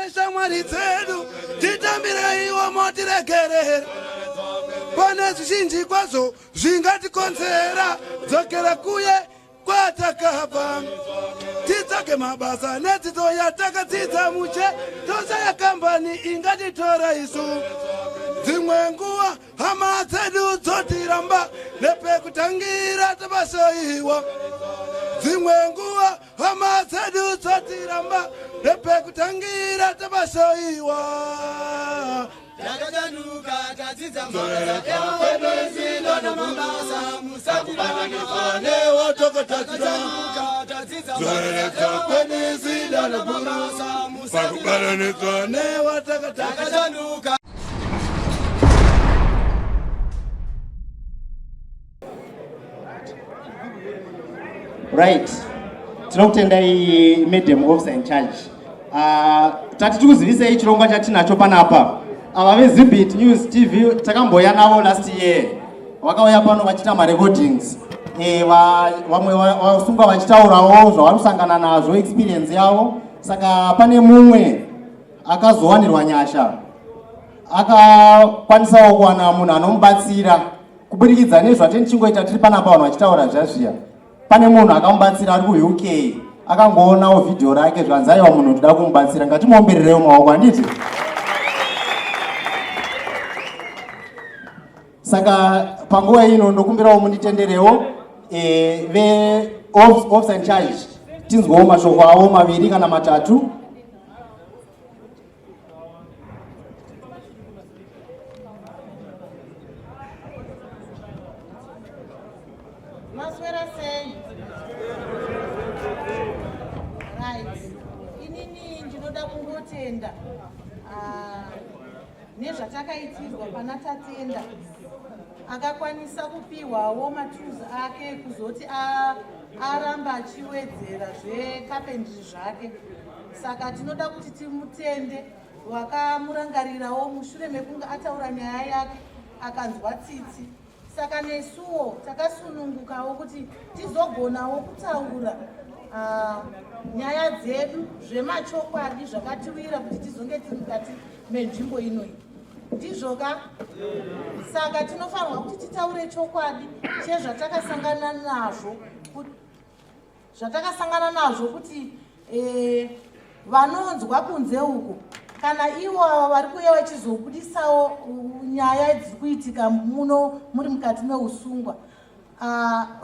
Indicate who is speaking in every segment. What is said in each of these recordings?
Speaker 1: Neshamwari dzedu titambireiwo motiregerera pane zvizhinji kwazvo zvingatikonzera dzokera kuye kwatakabva titsvage mabasa nedzidzo yatakadzidza muche tosaya kambani ingatitora isu dzimwe nguva hama dzedu dzotiramba nepekutangira tabasaiwa dzimwe nguva hama dzedu dzotiramba nepekutangira tabasaiwa
Speaker 2: Takachanuka tadzidza mabasa namabasa musatibatanidza
Speaker 1: newatakachanuka
Speaker 2: tadzidza
Speaker 1: zoreredza kwedu
Speaker 2: mabasa
Speaker 1: pakubatanidzwa newatakachanuka
Speaker 2: takachanuka.
Speaker 3: Right, tinokutendai madam officer in charge. Tati tikuzivisei chirongwa chatinacho panapa. Ava veZimbit News TV takamboya navo last year, vakauya pano vachiita marecordings, vamwe vasungwa vachitaurawo zvavari kusangana nazvo, experience yavo. Saka pane mumwe akazowanirwa nyasha, akakwanisawo kuwana munhu anomubatsira kuburikidza nezvateni chingoita tiri panapa vanhu vachitaura zvazviya. Pane munhu akamubatsira ari kuUK, akangoonawo vhidhiyo rake zvanzi aiwa, munhu toda kumubatsira, ngatimuombererewo maoko, handiti? Saka panguva ino ndokumbirawo munditenderewo, ve officer in charge tinzwewo mashoko avo maviri kana matatu.
Speaker 4: Maswera sei? Right, inini ndinoda kungotenda nezvatakaitirwa pana Tatenda, akakwanisa kupiwawo matools ake kuzoti aramba achiwedzera zvecarpentry zvake. Saka tinoda kuti timutende vakamurangarirawo mushure mekunge ataura nyaya yake akanzwa tsitsi. Saka nesuwo takasunungukawo kuti tizogonawo kutaura nyaya dzedu zvemachokwadi zvakatiwira kuti tizonge tiri mukati menzvimbo inoyi, ndizvoka? Saka tinofanirwa kuti titaure chokwadi chezvatakasangana nazvo, zvatakasangana nazvo kuti vanonzwa kunze uku, kana ivo ava vari kuuya vachizobudisawo nyaya dziri kuitika muno muri mukati meusungwa,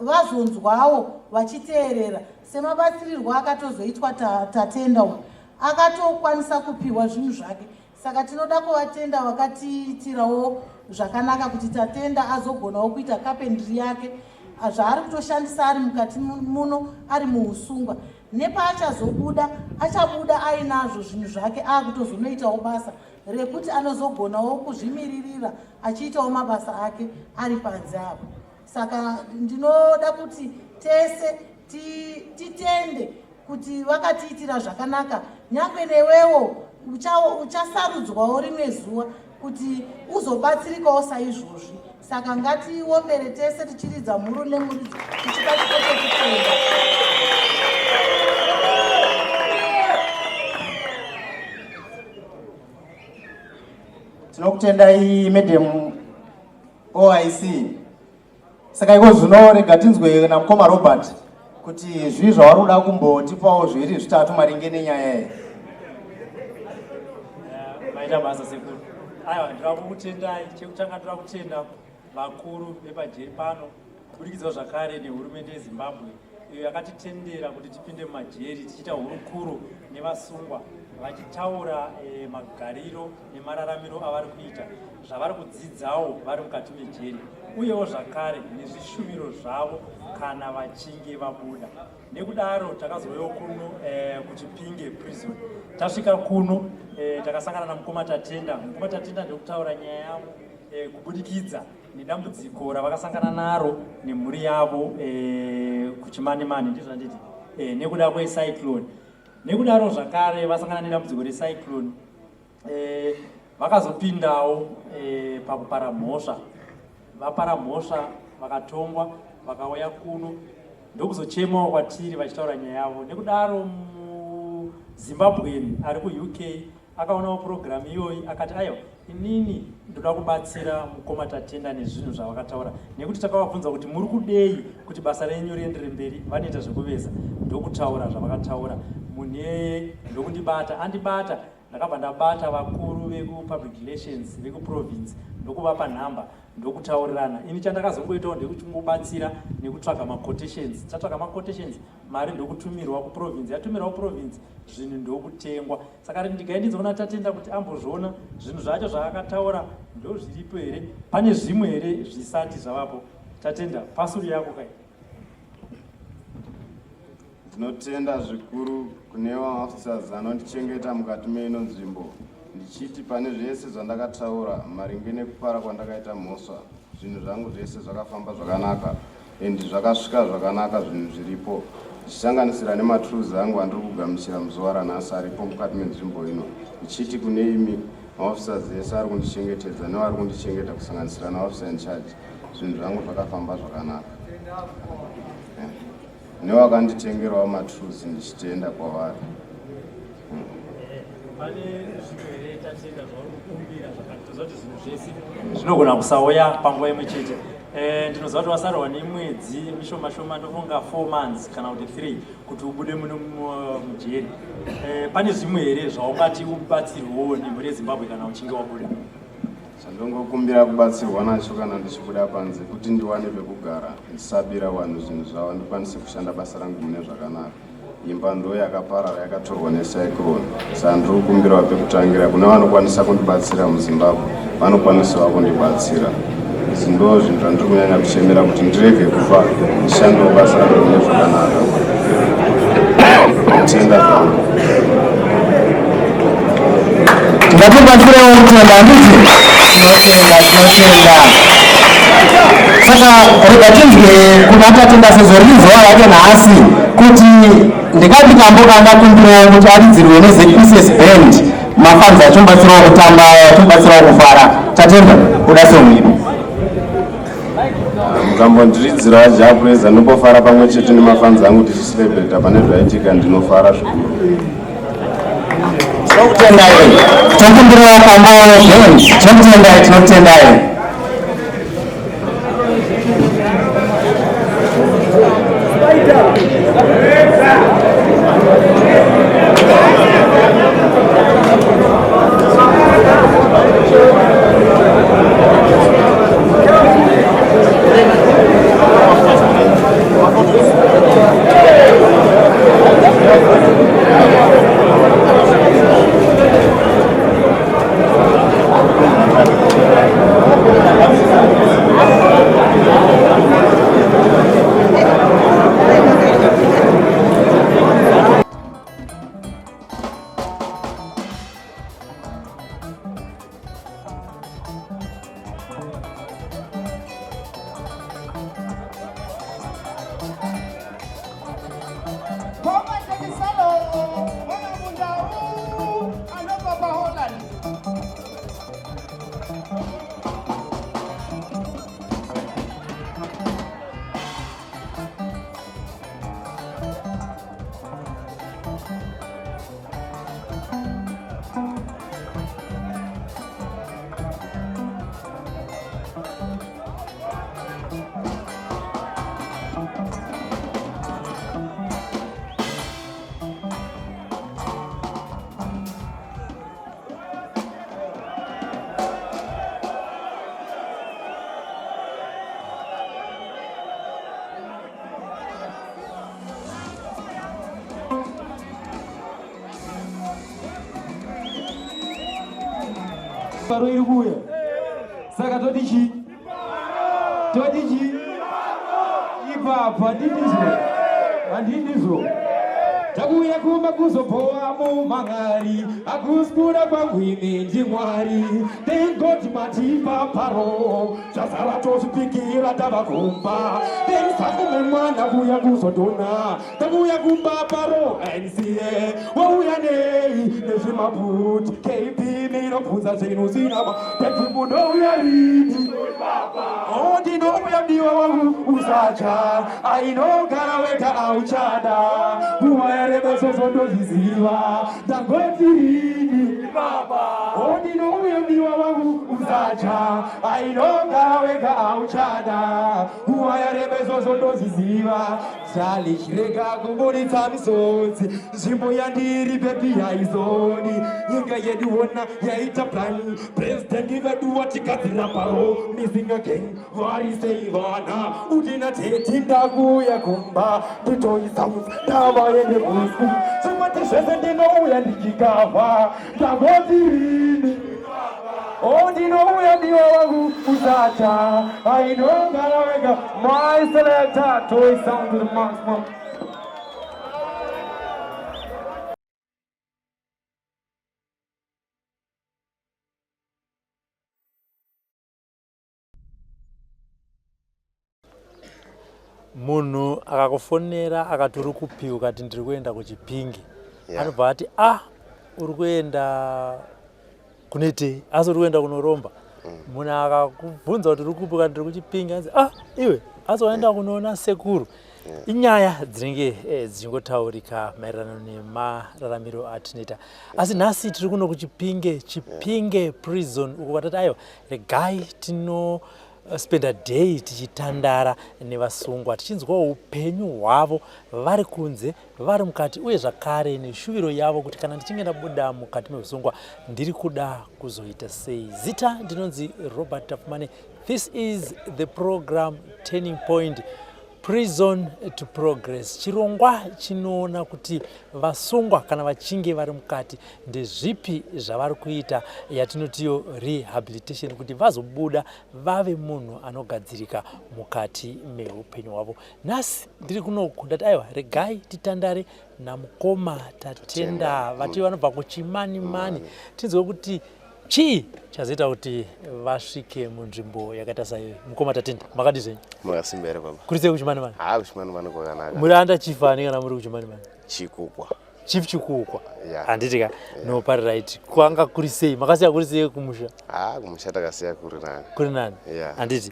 Speaker 4: vazonzwawo vachiteerera semabatsirirwo akatozoitwa Tatenda uyu, akatokwanisa kupiwa zvinhu zvake. Saka tinoda kuvatenda vakatiitirawo zvakanaka kuti Tatenda azogonawo kuita carpentry yake, zvaari kutoshandisa ari mukati muno ari muusungwa. Nepaachazobuda achabuda ainazvo zvinhu zvake, akutozonoitawo basa rekuti anozogonawo kuzvimiririra achiitawo mabasa ake ari panze apo. Saka ndinoda kuti tese titende kuti vakatiitira zvakanaka. Nyange newewo uchasarudzwawo rimwe zuva kuti uzobatsirikawo saizvozvi. Saka ngatiombere tese tichiridza mhuru nemuridzo tichipa chipo chekutenda.
Speaker 3: Tinokutendai madam OIC. Saka iko zvino rega tinzwe namukoma Robert kuti zvii zvavari kuda kumbotipawo zviri zvitatu maringe nenyaya iyi.
Speaker 5: Maita basa sekuru. Aiwa, ndinoda kukutendai. Chekutanga ndoda kutenda vakuru vepajeri pano, kubudikidzawo zvakare nehurumende yeZimbabwe iyo yakatitendera kuti tipinde mumajeri tichiita hurukuro nevasungwa vachitaura magariro nemararamiro avari kuita, zvavari kudzidzawo vari mukati mejeri, uyewo zvakare nezvishuviro zvavo kana vachinge vabuda. Nekudaro takazouyawo kuno kuChipinge prison. Tasvika kuno takasangana namukoma Tatenda. Mukoma Tatenda ndokutaura nyaya yavo kubudikidza nedambudziko ravakasangana naro nemhuri yavo kuChimanimani, ndizvo handiti? Nekuda kwecyclone. Nekudaro zvakare vasangana nedambudziko recyclone, vakazopindawo pakupara mhosva. Vapara mhosva vakatongwa, vakauya kuno ndokuzochemawo kwatiri vachitaura nyaya yavo. Nekudaro muZimbabwean ari kuUK Akaonawo purogiramu iyoyi akati aiwa, inini ndoda kubatsira mukoma Tatenda nezvinhu zvavakataura, nekuti takavabvunza kuti muri kudei kuti basa renyu riendere mberi, vanoita zvekuveza, ndokutaura zvavakataura. Munhu iyeye ndokundibata, andibata ndakabva ndabata vakuru vekupublic relations vekuprovince ndokuvapa nhamba ndokutaurirana. Ini chandakazongoitawo ndekuchingobatsira nekutsvaga maquotations, tatsvaga maquotations mari ndokutumirwa kuprovince, yatumirwa kuprovince zvinhu ndokutengwa. Saka ndigai ndinzoona Tatenda kuti ambozviona zvinhu zvacho zvaakataura ndozviripo here, pane zvimwe here zvisati zvavapo. Tatenda, pasuru yako kai.
Speaker 6: Ndinotenda zvikuru kune maofficers anondichengeta mukati meino nzvimbo, ndichiti pane zvese zvandakataura maringe nekupara kwandakaita mhosva, zvinhu zvangu zvese zvakafamba zvakanaka and zvakasvika zvakanaka. Zvinhu zviripo zvichisanganisira nematools angu andiri kugamuchira muzuva ranhasi aripo mukati menzvimbo ino, ndichiti kune imi maofficers ese ari kundichengetedza nevari kundichengeta kusanganisira naofficer in charge, zvinhu zvangu zvakafamba zvakanaka, nevakanditengerawo matools ndichitenda kwavari.
Speaker 5: Pane zvimwe here, Tatenda, zvauri kukumbira zvakatoziva kuti zvinhu zvese zvinogona kusauya panguva imwe chete? Ndinoziva kuti wasarwa nemwedzi mishoma shoma, ndofunga 4 months kana kuti 3 kuti ubude muno mujeri. Pane zvimwe here zvaungati ubatsirwewo nemhuri yeZimbabwe kana uchinge wabuda?
Speaker 6: Chandongokumbira kubatsirwa nacho kana ndichibuda panze kuti ndiwane pekugara, ndisabira vanhu zvinhu zvavo, ndikwanise kushanda basa rangu mune zvakanaka. Imba ndo yakaparara, yakatorwa necyclone, saka ndiri kukumbirawo pekutangira. Kune vanokwanisa kundibatsira muZimbabwe, vanokwanisawo kundibatsira. Izvi ndo zvinhu zvandiri kunyanya kuchemera, kuti ndirege kufa, ndishandewo basa rangu mune zvakanaka. Tenda zvangu.
Speaker 3: Ngatibatsirewo kutenda, handiti? Tinotenda, tinotenda. Saka rega tinzwe kuna Tatenda, sezvo riri zuva rake nhasi, kuti ndingati kambo kangakumbirawo kuti aridzirwe neZPCS band, mafans achimubatsirawo kutamba, achimubatsirawo kufara. Tatenda, uda song ipi?
Speaker 6: Mukambondiridzirawo Jah Prayzah, ndinombofara pamwe chete nemafans angu tichicelebrata pane zvaitika. Ndinofara zvikuru.
Speaker 3: Tinokutendai. Tokumbirawo kambo band. Tinokutendai, tinokutendai.
Speaker 1: Koma Tekisalo, mwana mundau anobva paHolland.
Speaker 2: Paro iri kuuya, saka toti chii? Toti chii ipapa? Handindizvo, handindizvo. Takuuya kumba kuzobhowa mumangari, hakusi kuda kwangu imi, ndiMwari. Thank God matipa paro, zvazara tozvipikira tava kumba. Thanks mwana kuya kuzodona, takuuya kumba paro nca wauya nei nezvimaputi kp minobvunza zvinhu zina peti munouya rini? Oh, ndinouya diwa wangu, usacha ainogara wega, auchada nguva yareba, izvozvo ndozviziva. Ndangoti rini? Ondinouya mudiwa wangu usacha ainogara wega auchada nguva yareba izvozvo ndozviziva chali chirega kuburitsa misodzi nzvimbo yandiri bebi haizoni nyika yedu wona yaita plan president vedu vatigadzirira paro missing again vari sei vana utina teti ndakuuya kumba nditoisa ndavaende kusku zvimwati zvese ndinouya ndichikava ndagotirini o ndinouya ndiwa wangu usata ainogara wega my selector toy sound to the maximum.
Speaker 5: Munhu akakufonera akati uri kupi ukati ndiri kuenda kuChipinge, anobva ati ah, uri kuenda kunoitei? Asi uri kuenda kunoromba. Munhu akakubvunza kuti uri kupi ukati ndiri kuChipinge, anzi ah, iwe asi waenda kunoona sekuru. Inyaya dzinenge dzichingotaurika maererano nemararamiro atinoita. Asi nhasi tiri kuno kuChipinge, Chipinge Prison, uko kwatati aiwa regai tino spenda day tichitandara nevasungwa tichinzwawo upenyu hwavo vari kunze vari mukati, uye zvakare neshuviro yavo kuti kana ndichinge ndabuda mukati meusungwa ndiri kuda kuzoita sei. Zita ndinonzi Robert Tapfumane. This is the program Turning Point, Prison to Progress, chirongwa chinoona kuti vasungwa kana vachinge vari mukati ndezvipi zvavari kuita, yatinotiyo rehabilitation, kuti vazobuda vave munhu anogadzirika mukati meupenyu hwavo. Nhasi ndiri kunoku ndati aiwa regai titandare namukoma Tatenda vati vanobva kuChimanimani, tinzwe kuti chii chazoita kuti vasvike munzvimbo yakaita saiyoyi. Mukoma Tatenda, makadi zvenyu?
Speaker 6: Makasimba here baba?
Speaker 5: Kuri sei kuChimanimani?
Speaker 6: Haa, kuChimanimani kwakanaka.
Speaker 5: Muri anda chief ani kana muri kuChimanimani?
Speaker 6: Chikukwa.
Speaker 5: Chief Chikukwa. Handiti ka? No, pari right. Kwanga kuri sei? Makasiya kuri sei kumusha?
Speaker 6: Haa, kumusha takasiya kuri nani.
Speaker 5: Kuri nani? Handiti?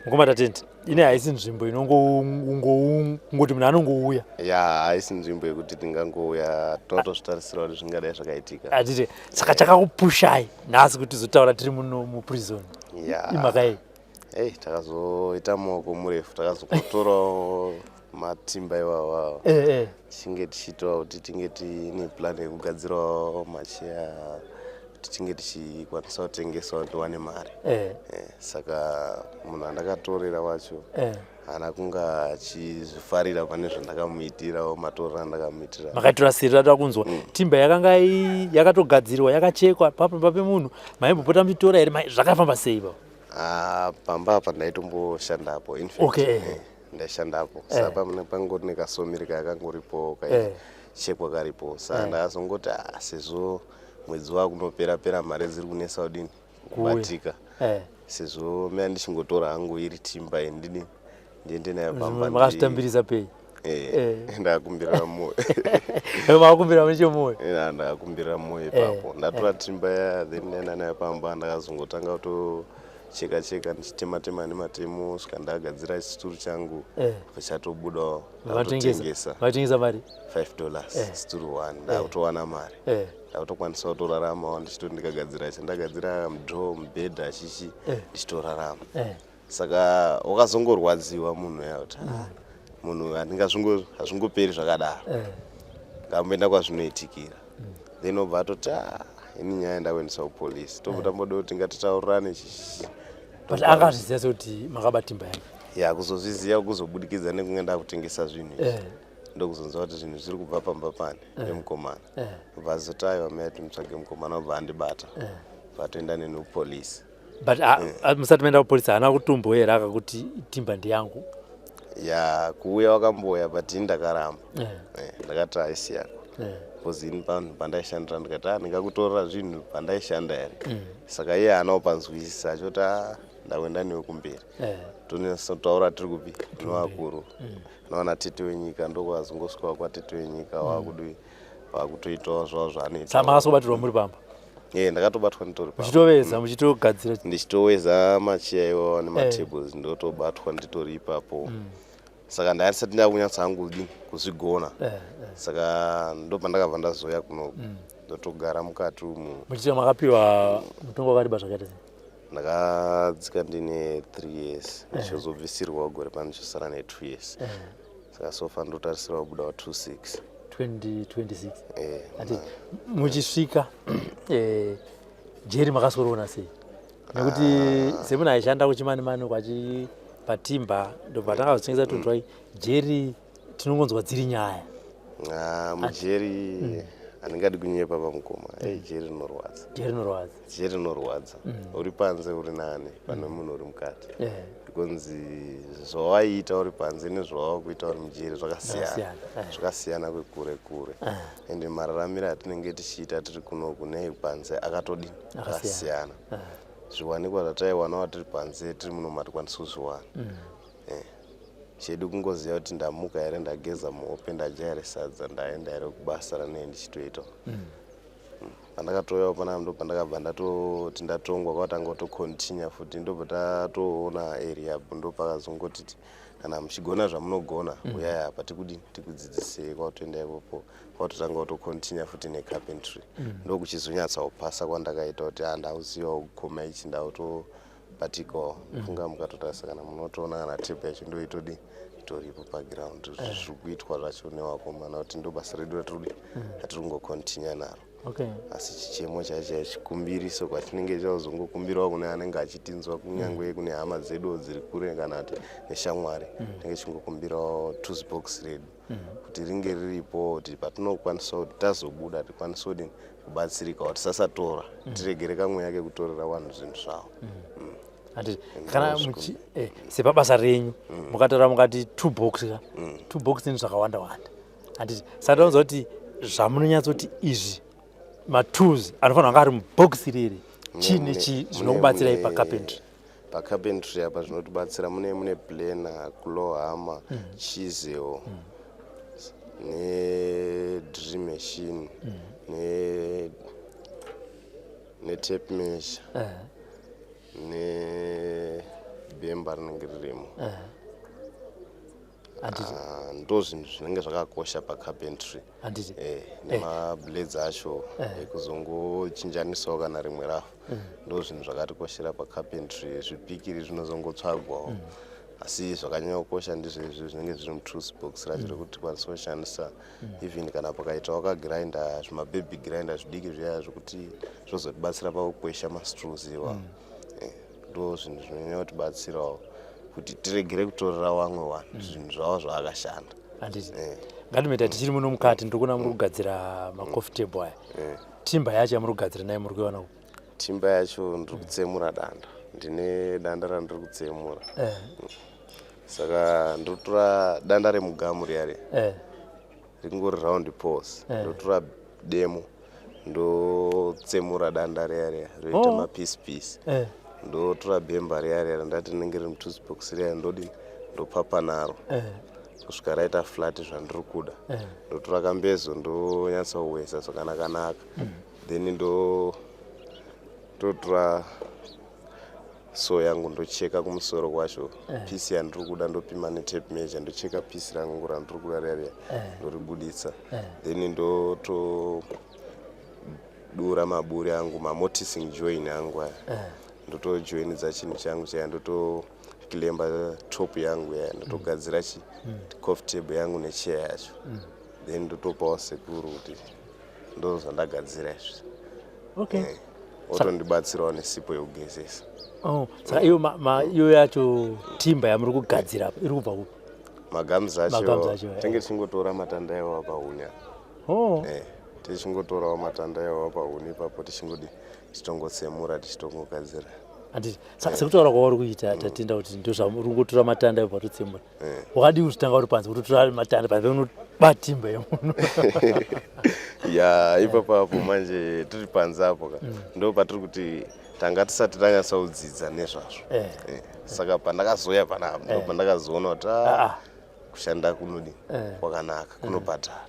Speaker 5: Mukoma Tatenda, ine haisi nzvimbo inongoti munhu anongouya.
Speaker 6: Ya, haisi nzvimbo yekuti tingangouya, tinotozvitarisira kuti zvingadai zvakaitika.
Speaker 5: Handiti? Saka chakakupushai nhasi kuti tizotaura tiri muno muprison imhaka yei?
Speaker 6: Ei, takazoita maoko murefu, takazokotorawo matimba iwawawo, tichinge tichiitawo kuti tinge tiine plan yekugadzirawo macheya kuti tinge tichikwanisa kutengesawo tiwane mari. Saka munhu andakatorera wacho haana kunga achizvifarira pane zvandakamuitirawo, matorero andakamuitira.
Speaker 5: Makaitora siri rada kunzwa timba yakanga yakatogadzirwa yakachekwa pamba pemunhu, maimbopota muchitora here? Zvakafamba sei baba?
Speaker 6: Ah, pamba apa ndaitomboshandapo in fact. Ndaishandapo. Saka pamwe pangori nekasomiri kakangoripo kaichekwa karipo, saka ndakazongoti ah, sezvo mwedzi wakunopera pera mari dziri kunetsa kudini kubatika, sezvo mea ndichingotora hangu iri timba iyi ndini ndiende nayo pamba.
Speaker 5: Makazvitambirisa pei?
Speaker 6: Ndakakumbirira moyo.
Speaker 5: Makakumbira nechemoyo?
Speaker 6: Ndakakumbirira moyo ipapo, ndatora timba ya, then ndaenda nayo pamba, ndakazongotanga kutocheka cheka ndichitema tema nematemo svika ndagadzira chituru changu chatobudawo. Ndakutotengesa.
Speaker 5: Makatengesa mari?
Speaker 6: $5 situru 1. Ndakutowana mari, ndakutokwanisa kutoraramawo ndichitoti ndikagadzira chandagadzira, mudhoo, mubhedha, chichi, ndichitorarama. Saka wakazongorwadziwa munhu ya kuti ah, munhu hazvingoperi zvakadaro, ngamboenda kwazvinoitikira. Then obva atoti ah, ini nyaya ndakuendesa kupolisi, tobva tamboda kuti ngatitaurirane chichi.
Speaker 5: But angazviziva sekuti makaba timba yake?
Speaker 6: Ya, kuzozviziva kuzobudikidza nekunge ndakutengesa zvinhu izvi. Ndokuzonzwa kuti zvinhu zviri kubva pamba pane nemukomana. Obva azoti aiwa, maya timutsvage mukomana, obva andibata, bva atoenda neni kupolisi.
Speaker 5: But musati maenda kupolisi haana kutombo here akakuti timba ndiyangu?
Speaker 6: Ya, kuuya wakambouya, but ini ndakaramba. Ndakati haisi yako, because ini panhu pandaishandira ndikati ah, ndingakutorera zvinhu pandaishanda here? Saka iye haana kupanzwisisa, achoti ah, ndakuenda newe kumberi, tonyasotaura tiri kupi nevakuru, naona tete wenyika. Ndokwazongosvikawo kwatete wenyika, wakudii, wakutoitawo zvavo zvaanoita.
Speaker 5: Saka makazobatirwa muri pamba?
Speaker 6: Ndakatobatwa nditori pamba.
Speaker 5: Muchitoveza, muchitogadzira?
Speaker 6: Ndichitoweza macheya iwawa nematables, ndotobatwa nditori ipapo. Saka ndandisati ndakunyatsa hangu kudini kuzvigona. Saka ndo pandakabva ndazoya kunoku. Ndotogara mukati umu.
Speaker 5: Muchiita makapiwa mutongo wakareba zvakaita sei?
Speaker 6: Ndakadzika ndine 3 years, ndichizobvisirwawo gore pano, ndichosara ne2 years. Saka so far ndotarisira kubudawo 26.
Speaker 5: 2026?
Speaker 6: Eh.
Speaker 5: Ati muchisvika jeri makasoroona sei? Nekuti semunhu aishanda kuChimanimani kwachi patimba, ndobva tanga kuzotengesa tunhu, jeri tinongonzwa dziri nyaya.
Speaker 6: Ah, mujeri handingadi kunyepa pamukoma. Ei, jeri rinorwadza.
Speaker 5: Jeri rinorwadza.
Speaker 6: Jeri rinorwadza. Uri panze uri nani pane munhu uri mukati, because zvawaiita uri panze nezvawava kuita uri mujeri zvakasiyana.
Speaker 5: Zvakasiyana.
Speaker 6: Zvakasiyana kwekure kure. Ende mararamiro atinenge tichiita tiri kunoku nepanze akatodini?
Speaker 5: Akasiyana.
Speaker 6: Akasiyana. Zviwanikwa zvataiwanawo tiri panze, tiri muno matikwanisi kuzviwana. Chedu kungoziva kuti ndamuka here, ndageza muhope, ndadya here sadza, ndaenda here kubasa ranei ndichitoita. Pandakatouyawo panapa, ndo pandakabva ndatoti ndatongwa, kwatanga kutocontinue futi, ndobva tatoona area apo, ndo pakazongotiti kana muchigona zvamunogona, uyai apa tikudini, tikudzidzisei. Kwautoenda ipopo, kwatotanga kutocontinue futi necarpentry, ndokuchizonyatsakupasa kwandakaita kuti ah, ndauzivawo kukoma ichi, ndautobatikawo. Funga mukatotarisa kana munotoona kana table yacho ndo itodi itoripo paground, zviri kuitwa zvacho nevakomana, kuti ndo basa redu ratirudi ratiri kungocontinue naro. Asi chichemo chaicho, chikumbiriso kwatinenge chauzongokumbirawo kune anenge achitinzwa, kunyange kune hama dzedu dziri kure kana kuti neshamwari, tinenge tichingokumbirawo tools redu kuti ringe riripo, kuti patinokwanisa kuti tazobuda tikwanise kudini, kubatsirikawo, tisasatora, tiregere kamweya kekutorera vanhu zvinhu zvavo.
Speaker 5: Handiti kana muchi sepabasa renyu mukataura mukati toolbox ka, toolbox ine zvakawanda wanda, handiti? Saka taunza kuti zvamunonyatsoti izvi matools anofanira kunge ari mubhokisi riri chii nechii zvinokubatsirai pacarpentry?
Speaker 6: Pacarpentry apa zvinotibatsira mune planer, claw hammer, chisel, nedrill machine, netape measure, nebhemba rinenge ririmo.
Speaker 5: Handiti?
Speaker 6: Ah, ndo zvinhu zvinenge zvakakosha pacarpentry.
Speaker 5: Handiti?
Speaker 6: Nemablades acho ekuzongochinjanisawo kana rimwe rafa. Ndo zvinhu zvakatikoshera pacarpentry. Zvipikiri zvinozongotsvagwawo, asi zvakanyanya kukosha ndizvezvi zvinenge zviri mutools box racho, rekuti tikwanise kushandisa even kana pakaitawo kagrinder, zvimababy grinder zvidiki zviya zvekuti zvozotibatsira pakukwesha mastools iwa. Ndo zvinhu zvinonyanya kutibatsirawo kuti tiregere kutorera vamwe vanhu zvinhu zvavo zvaakashanda.
Speaker 5: Handiti? Ngatimeta tichiri muno mukati, ndiri kuona muri kugadzira macoffee table aya. Timber yacho yamuri kugadzira nayo muri kuiwana kupi?
Speaker 6: Timber yacho ndiri kutsemura danda, ndine danda randiri kutsemura. Saka ndinotora danda remugamu riya riya ringori round post, ndotora demo, ndotsemura danda riya riya, roita mapiece piece. Ndotora bhemba riya riya randati rinenge riri mutools box riya, ndodini, ndopapa naro kusvika raita flat zvandiri kuda. Ndotora kambezo, ndonyatsowesa zvakanaka-naka, then ndo ndotora saw yangu, ndocheka kumusoro kwacho piece yandiri kuda, ndopima netape measure, ndocheka piece rangu randiri kuda riya riya, ndoribuditsa, then ndotodura maburi angu, mamortising join angu aya, ndotojoinidza chinhu changu chaya, ndotoclampa top yangu yaya, ndotogadzira chi coffee table yangu nechair yacho, then ndotopawo sekuru kuti ndo zvandagadzira izvi. Otondibatsirawo nesipo yekugezesa.
Speaker 5: Oh, saka iyo iyo yacho timber yamuri kugadzira apa iri kubva kupi?
Speaker 6: Magums
Speaker 5: Magums
Speaker 6: acho
Speaker 5: acho,
Speaker 6: tinge tichingotora matanda iwawo pahuni. Tichingotorawo matanda iwawo pahuni ipapo, tichingodi tichitongotsemura, tichitongogadzira.
Speaker 5: Handiti saka sekutaura kwauri kuita, tatenda kuti ndozvamuri kungotora matanda ibva totsemura, wakadii kuzvitanga uri panze, kutotora matanda panze unoba timber yemunhu?
Speaker 6: Ya, ipapo apo manje tiri panze apo ka, ndo patiri kuti tanga tisati tanyatsa kudzidza nezvazvo. Saka pandakazoya panapa, ndo pandakazoona kuti
Speaker 5: Ah, ah.
Speaker 6: kushanda kunodi kwakanaka, kunobhadhara.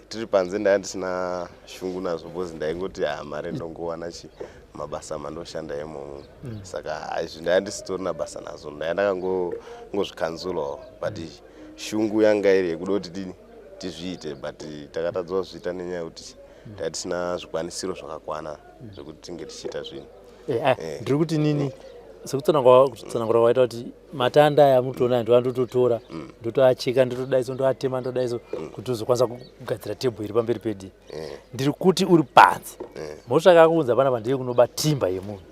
Speaker 6: Tiri panze ndanga ndisina shungu nazvo, because ndaingoti ha, mari ndongowana chi mabasa mandoshanda imomo. Saka haizvi ndanga ndisitorina basa nazvo, ndanga ndakangozvikanzurawo, but shungu yanga iri yekuda kuti tizviite, but takatadza kuzviita nenyaya yekuti Tatisina zvikwanisiro zvakakwana zvekuti tinge tichiita zvinhu.
Speaker 5: Eh, ah, ndiri kuti nini sekutsanangura kwaita kuti matanda aya mutoona ndo andototora ndotoacheka, ndotodaiso, ndoatema, ndodaiso kuti uzokwanisa kugadzira tebho iri pamberi pedi. Ndiri kuti uri panze, mhosva yakakuunza panapa ndeye kunoba timba yemunhu.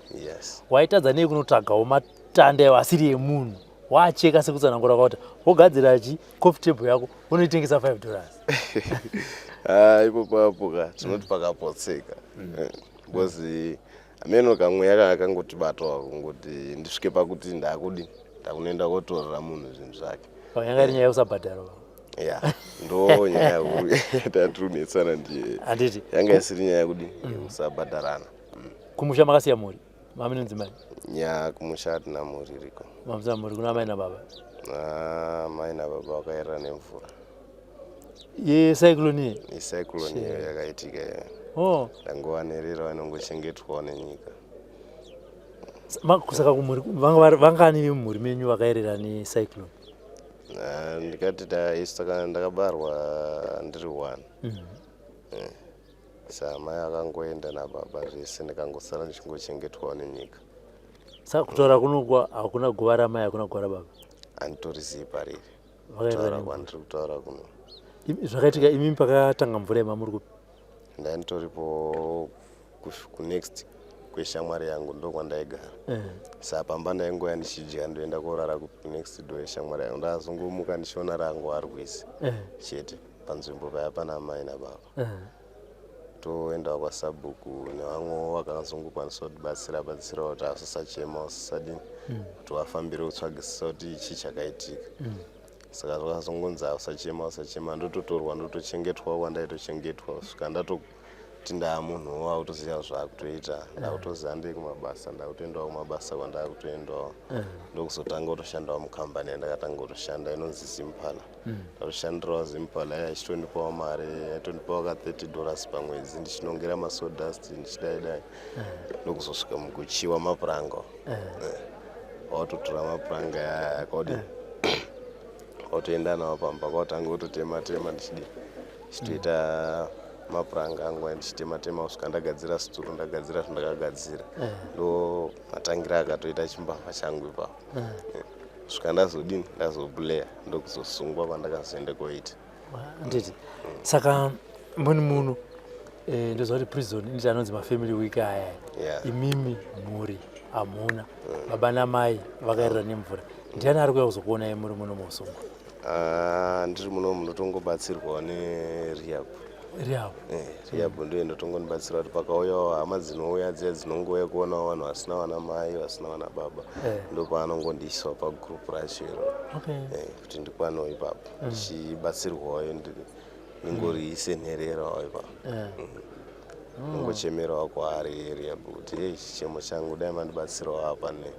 Speaker 5: Waitadza nei kunotsvagawo matanda ayo asiri emunhu, waacheka sekutsanangura kwakuti wogadzira chi coffee table yako, unoitengesa $5?
Speaker 6: Ah, ipo papo ka tinoti pakapotseka. Because ameno kamweya kakangotibatawo kungoti ndisvike pakuti ndakudi ndakunoenda kotorera munhu zvinhu zvake.
Speaker 5: Yanga iri nyaya yekusabhadharwa?
Speaker 6: Ya, ndo nyaya huru yatiri kunetsana ndiye.
Speaker 5: Handiti?
Speaker 6: Yanga isiri nyaya yekudi yekusabhadharana.
Speaker 5: Kumusha makasiya mhuri, mami nenzimai?
Speaker 6: Ya, kumusha hatina mhuri iriko.
Speaker 5: Mamusina mhuri, kuna amai nababa?
Speaker 6: Ah, mai nababa vakayerera nemvura.
Speaker 5: Yecyclone iye?
Speaker 6: Icyclone iyo yakaitika iyo.
Speaker 5: Oh.
Speaker 6: Ndangovanerera, vanongochengetwawo nenyika.
Speaker 5: Saka kumhuri vangani vemumhuri menyu vakayerera necyclone?
Speaker 6: Ah, ndikati isu ndakabarwa ndiri one. Saka mai akangoenda nababa zvese, ndikangosara ndichingochengetwawo nenyika.
Speaker 5: Saka kutaura kunokwa hakuna guva ramai, hakuna guva rababa?
Speaker 6: Handitorizivi pariri.
Speaker 5: Vakayerera
Speaker 6: Kutaura
Speaker 5: nemvura.
Speaker 6: Kwandiri kutaura kuno.
Speaker 5: Zvakaitika imimi pakatanga mvura ima muri kupi?
Speaker 6: Ndanditoripo kunext kweshamwari yangu, ndokwandaigara. Saka pamba ndaingoya ndichidya, ndoenda korara kunext door yeshamwari yangu. Ndazongomuka ndichiona rangu arwizi chete panzvimbo paya pana mai nababa. Toendawo kwasabhuku nevamwewo vakazongokwanisa kutibatsira batsirawo kuti asisachema, usisadini, kuti vafambire kutsvagisisa kuti chii chakaitika. Saka zvakazongonzi usachema, usachema, ndototorwa, ndotochengetwawo kwandaitochengetwa kusvika ndatoti ndaa munhu wakutoziva zvaakutoita, ndakutoziva ndei kumabasa, ndakutoendawo kumabasa kwandakutoendawo. Ndokuzotanga kutoshandawo mukambani yandakatanga kutoshanda inonzi Zimpala. Ndatoshandirawo Zimpala iya, ichitondipawo mari, yaitondipawo ka $30 pamwedzi, ndichinongera masawdust, ndichidai dai, ndokuzosvika mukuchiwa mapuranga. Watotora mapuranga aya akaudi, watoenda nawo pamba, kwatanga kutotema tema, ndichidi ndichitoita mapuranga angu aya, ndichitema tema kusvika ndagadzira situru, ndagadzira zvandakagadzira. Ndo matangira akatoita chimbavha changu ipapo. Kusvika ndazodini, ndazobuleya, ndokuzosungwa kwandakazoenda koita.
Speaker 5: Handiti? Saka muni muno, ndoziva kuti prison inoita anonzi mafamily week aya. Imimi mhuri hamuna, baba namai vakayerera nemvura. Ndiani ari kuuya kuzokuonai muri muno muusungwa?
Speaker 6: Ah, ndiri muno munotongobatsirwawo nerehab.
Speaker 5: Rehab?
Speaker 6: Eh, rehab ndiyo inotongondibatsira kuti pakauyawo hama dzinouya dziya, dzinongouya kuonawo vanhu vasina vana mai, vasina vana baba. Ndo paanongondiisawo pagroup racho iro. Kuti ndikwanewo ipapo ndichibatsirwawo, ndingori senhererawo ipapo. Ndingochemerawo kwaari rehab kuti, "Ei, chichemo changu, dai mandibatsirawo apa, ne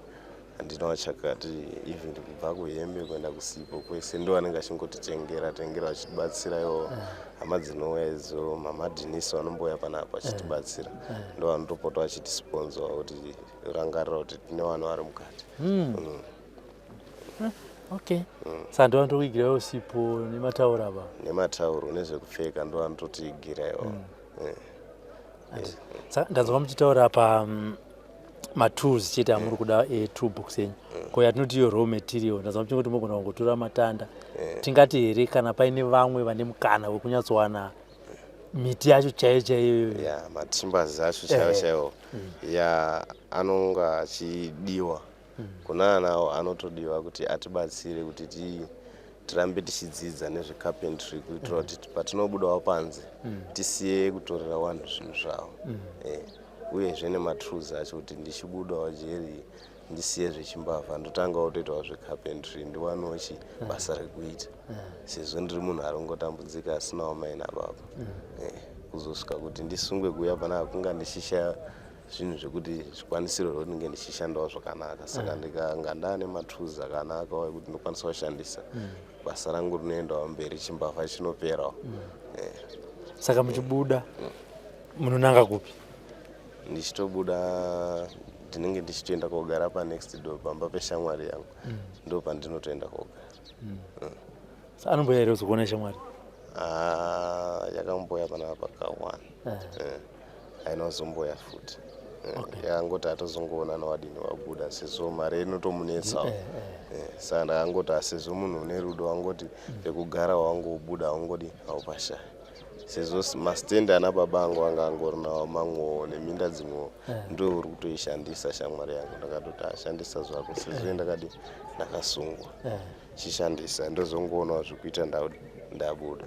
Speaker 6: handinawo chakati." Even kubva kuhembe kuenda kusipo kwese, ndo vanenge achingotitengera tengera, vachitibatsira iwo. Hama dzinouya idzo, mama Dhinisi vanombouya panapa vachitibatsira, ndo vanotopota vachitisponsor kuti rangarira kuti tine vanhu vari mukati.
Speaker 5: Okay, saka ndo vanotokuigirawo sipo nematauro apa?
Speaker 6: Nematauro nezvekupfeka, ndo vanototiigira iwo.
Speaker 5: Saka ndanzwa muchitaura pa matools chete amuri kuda, etoolbox yenyu. Ko yatinoti iyo raw material, ndazwa muchingoti mogona kungotora matanda. Tingati here kana paine vamwe vane mukana wekunyatsowana miti yacho chaiyo chaiyo?
Speaker 6: Ya, matimbers acho chaiwo chaiwo ya anonga achidiwa kuna anawo, anotodiwa kuti atibatsire kuti tirambe tichidzidza nezvecarpentry, kuitira kuti patinobudawo panze tisiye kutorera vanhu zvinhu zvavo. Uyezve nematools acho, kuti ndichibudawo jeri ndisiye zvechimbavha, ndotangawo kutoitawo zvecarpentry, ndiwanewo chi basa rekuita, sezvo ndiri munhu ari kungotambudzika asinawo mai nababa. Kuzosvika kuti ndisungwe kuuya panapa, kunga ndichishaya zvinhu zvekuti zvikwanisiro zvekuti ndinge ndichishandawo zvakanaka. Saka ndikanga ndaane matools akanakawo ekuti ndokwanisa kushandisa, basa rangu rinoendawo mberi, chimbavha chinoperawo.
Speaker 5: Saka muchibuda munonanga kupi?
Speaker 6: Ndichitobuda ndinenge ndichitoenda kogara panext door, pamba peshamwari yangu, ndo pandinotoenda kogara.
Speaker 5: Sa anomboya here kuzokuona shamwari?
Speaker 6: Ah, yakamboya panapa ka1 haina kuzomboya futi. Yakangoti atozongoonana wadini wabuda, sezvo mari inotomunetsawo. Saka ndakangoti sezvo munhu une rudo wangoti pekugara wangobuda wangodi haupashaya, sezvo masitendi ana baba angu anga angori nawo mamwewo neminda dzimwewo, ndo uri kutoishandisa shamwari yangu. Ndakatoti ashandisa zvako, sezvo ndakadi ndakasungwa, chishandisa, ndozongoonawo zvekuita ndabuda.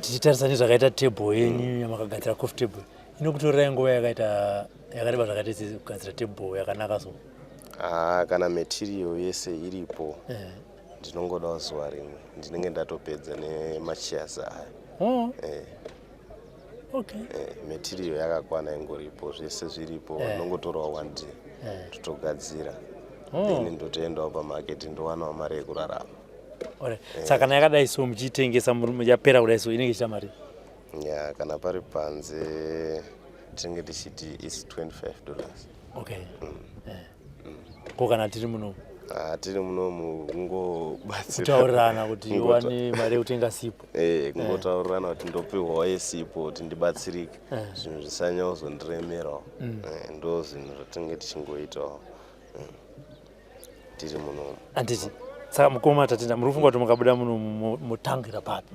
Speaker 5: Tichitarisa nezvakaita table yenyu yamakagadzira, coffee table, inokutorerai nguva yakaita yakareba zvakaita sei kugadzira table yakanaka so?
Speaker 6: Haa, kana material yese iripo, ndinongodawo zuva rimwe, ndinenge ndatopedza nemachairs aya. Material yakakwana, ingoripo, zvese zviripo. Ndinongotorawo one day, totogadzira, then ndotoendawo pamaketi, ndowanawo mari yekurarama.
Speaker 5: Alright. Saka kana yakadai so muchiitengesa, yapera kudai so, inenge ichiita mari?
Speaker 6: Ya, kana pari panze tinenge tichiti is $25.
Speaker 5: Okay. Ko kana tiri muno?
Speaker 6: Ah, tiri munomu kungobatsira.
Speaker 5: Kutaurirana kuti iwane mari yekutenga sipo.
Speaker 6: Eh, kungotaurirana kuti ndopihwawo yesipo kuti ndibatsirike, zvinhu zvisanyanya kuzondiremerawo. Ndo zvinhu zvatinenge tichingoitawo tiri munomu.
Speaker 5: Handiti. Saka mukoma Tatenda, muri kufunga kuti mukabuda muno mutangira papi?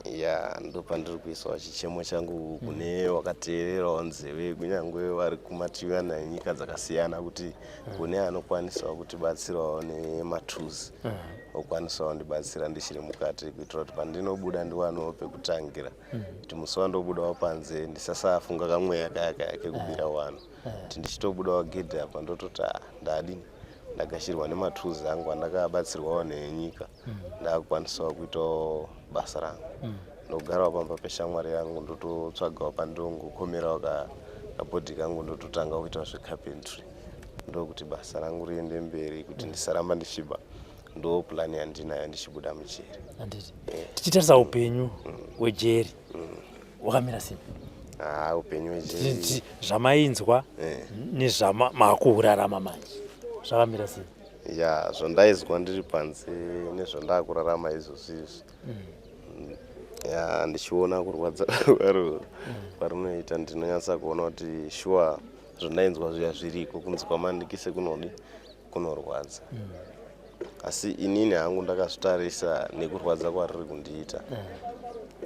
Speaker 6: Ya, ndo pandiri kuisawo chichemo changu kune wakateererawo nzeve, kunyange vari kumativi ana enyika dzakasiyana, kuti kune anokwanisawo kutibatsirawo nematools, okwanisawo ndibatsira ndichiri mukati, kuitira kuti pandinobuda ndiwanewo pekutangira, kuti musi wandobudawo panze ndisasafunga kamweya kaya kaya kekubira vanhu, kuti ndichitobudawo gedhi apa ndototi, "Ah, ndadini, ndagashirwa nematools angu andakabatsirwawo nenyika, ndakukwanisawo kuitawo basa rangu." Ndogarawo pamba peshamwari yangu, ndototsvagawo pandongokomerawo kabhodhi kangu, ndototanga kuita zvecarpentry, ndokuti basa rangu riende mberi, kuti ndisaramba ndichiba. Ndo plan yandinayo ndichibuda mujeri.
Speaker 5: Handiti. Tichitarisa upenyu hwejeri, hwakamira sei?
Speaker 6: Haa, upenyu hwejeri
Speaker 5: Zvamainzwa nezvamakuurarama manje zvakamira sei?
Speaker 6: Ya, zvandaizwa ndiri panze nezvandakurarama izvozvi izvi, ya, ndichiona kurwadza kwaro kwarunoita, ndinonyatsa kuona kuti shuwa zvandainzwa zviya zviriko, kunzi kwamandikise kunodi kunorwadza. Asi inini hangu ndakazvitarisa nekurwadza kwariri kundiita,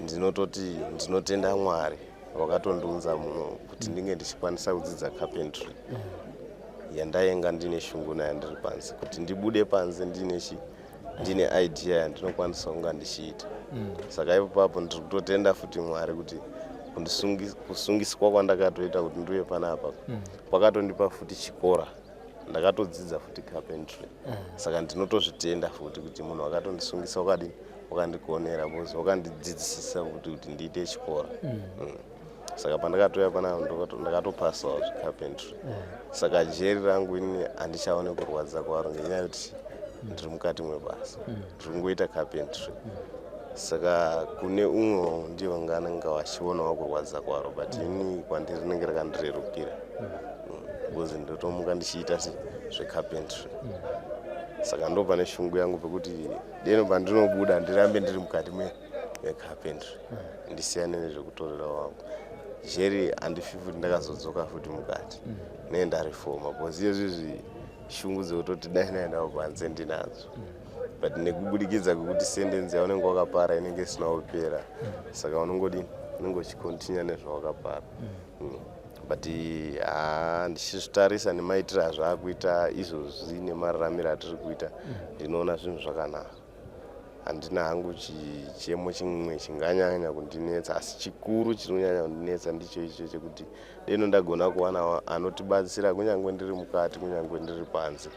Speaker 6: ndinototi ndinotenda Mwari wakatondiunza muno kuti ndinge ndichikwanisa kudzidza carpentry yandainga ndine shungu nayo ndiri panze, kuti ndibude panze ndine chi ndine idea yandinokwanisa kunga ndichiita. Saka ipo papo ndiri kutotenda futi Mwari kuti kusungiswa kwandakatoita kuti ndiuye panapa kwakatondipa futi chikora, ndakatodzidza futi carpentry. Saka ndinotozvitenda futi kuti munhu akatondisungisa wakadini, wakandigonera, because wakandidzidzisisa futi kuti ndiite chikora. Saka pandakatouya panapa ndakatopasawo zvecarpentry. Saka jeri rangu ini handichaone kurwadza kwaro, ngenyaya yekuti ndiri mukati mwebasa, ndiri kungoita carpentry. Saka kune umwewo ndiye vanganenge vachionawo kurwadza kwaro, but ini kwandiri rinenge rakandirerukira, because ndotomuka ndichiita zvecarpentry. Saka ndo pane shungu yangu pekuti deno pandinobuda ndirambe ndiri mukati mecarpentry, ndisiyane nezvekutorera wangu jeri. Handifi futi ndakazodzoka futi mukati, nee ndarefoma, because iyezvizvi shungu dzekutoti dai naendawo panze ndinadzo, but nekubudikidza kwekuti sentence yaunenge wakapara inenge isina kupera, saka unongodini, unenge uchicontinue nezvawakapara. But haa, ndichizvitarisa nemaitiro azvaakuita izvozvi nemararamiro atiri kuita, ndinoona zvinhu zvakanaka. Handina hangu chichemo chimwe chinganyanya kundinetsa, asi chikuru chinonyanya kundinetsa ndicho icho chekuti deno ndagona kuwana anotibatsira, kunyange ndiri mukati, kunyange ndiri panze,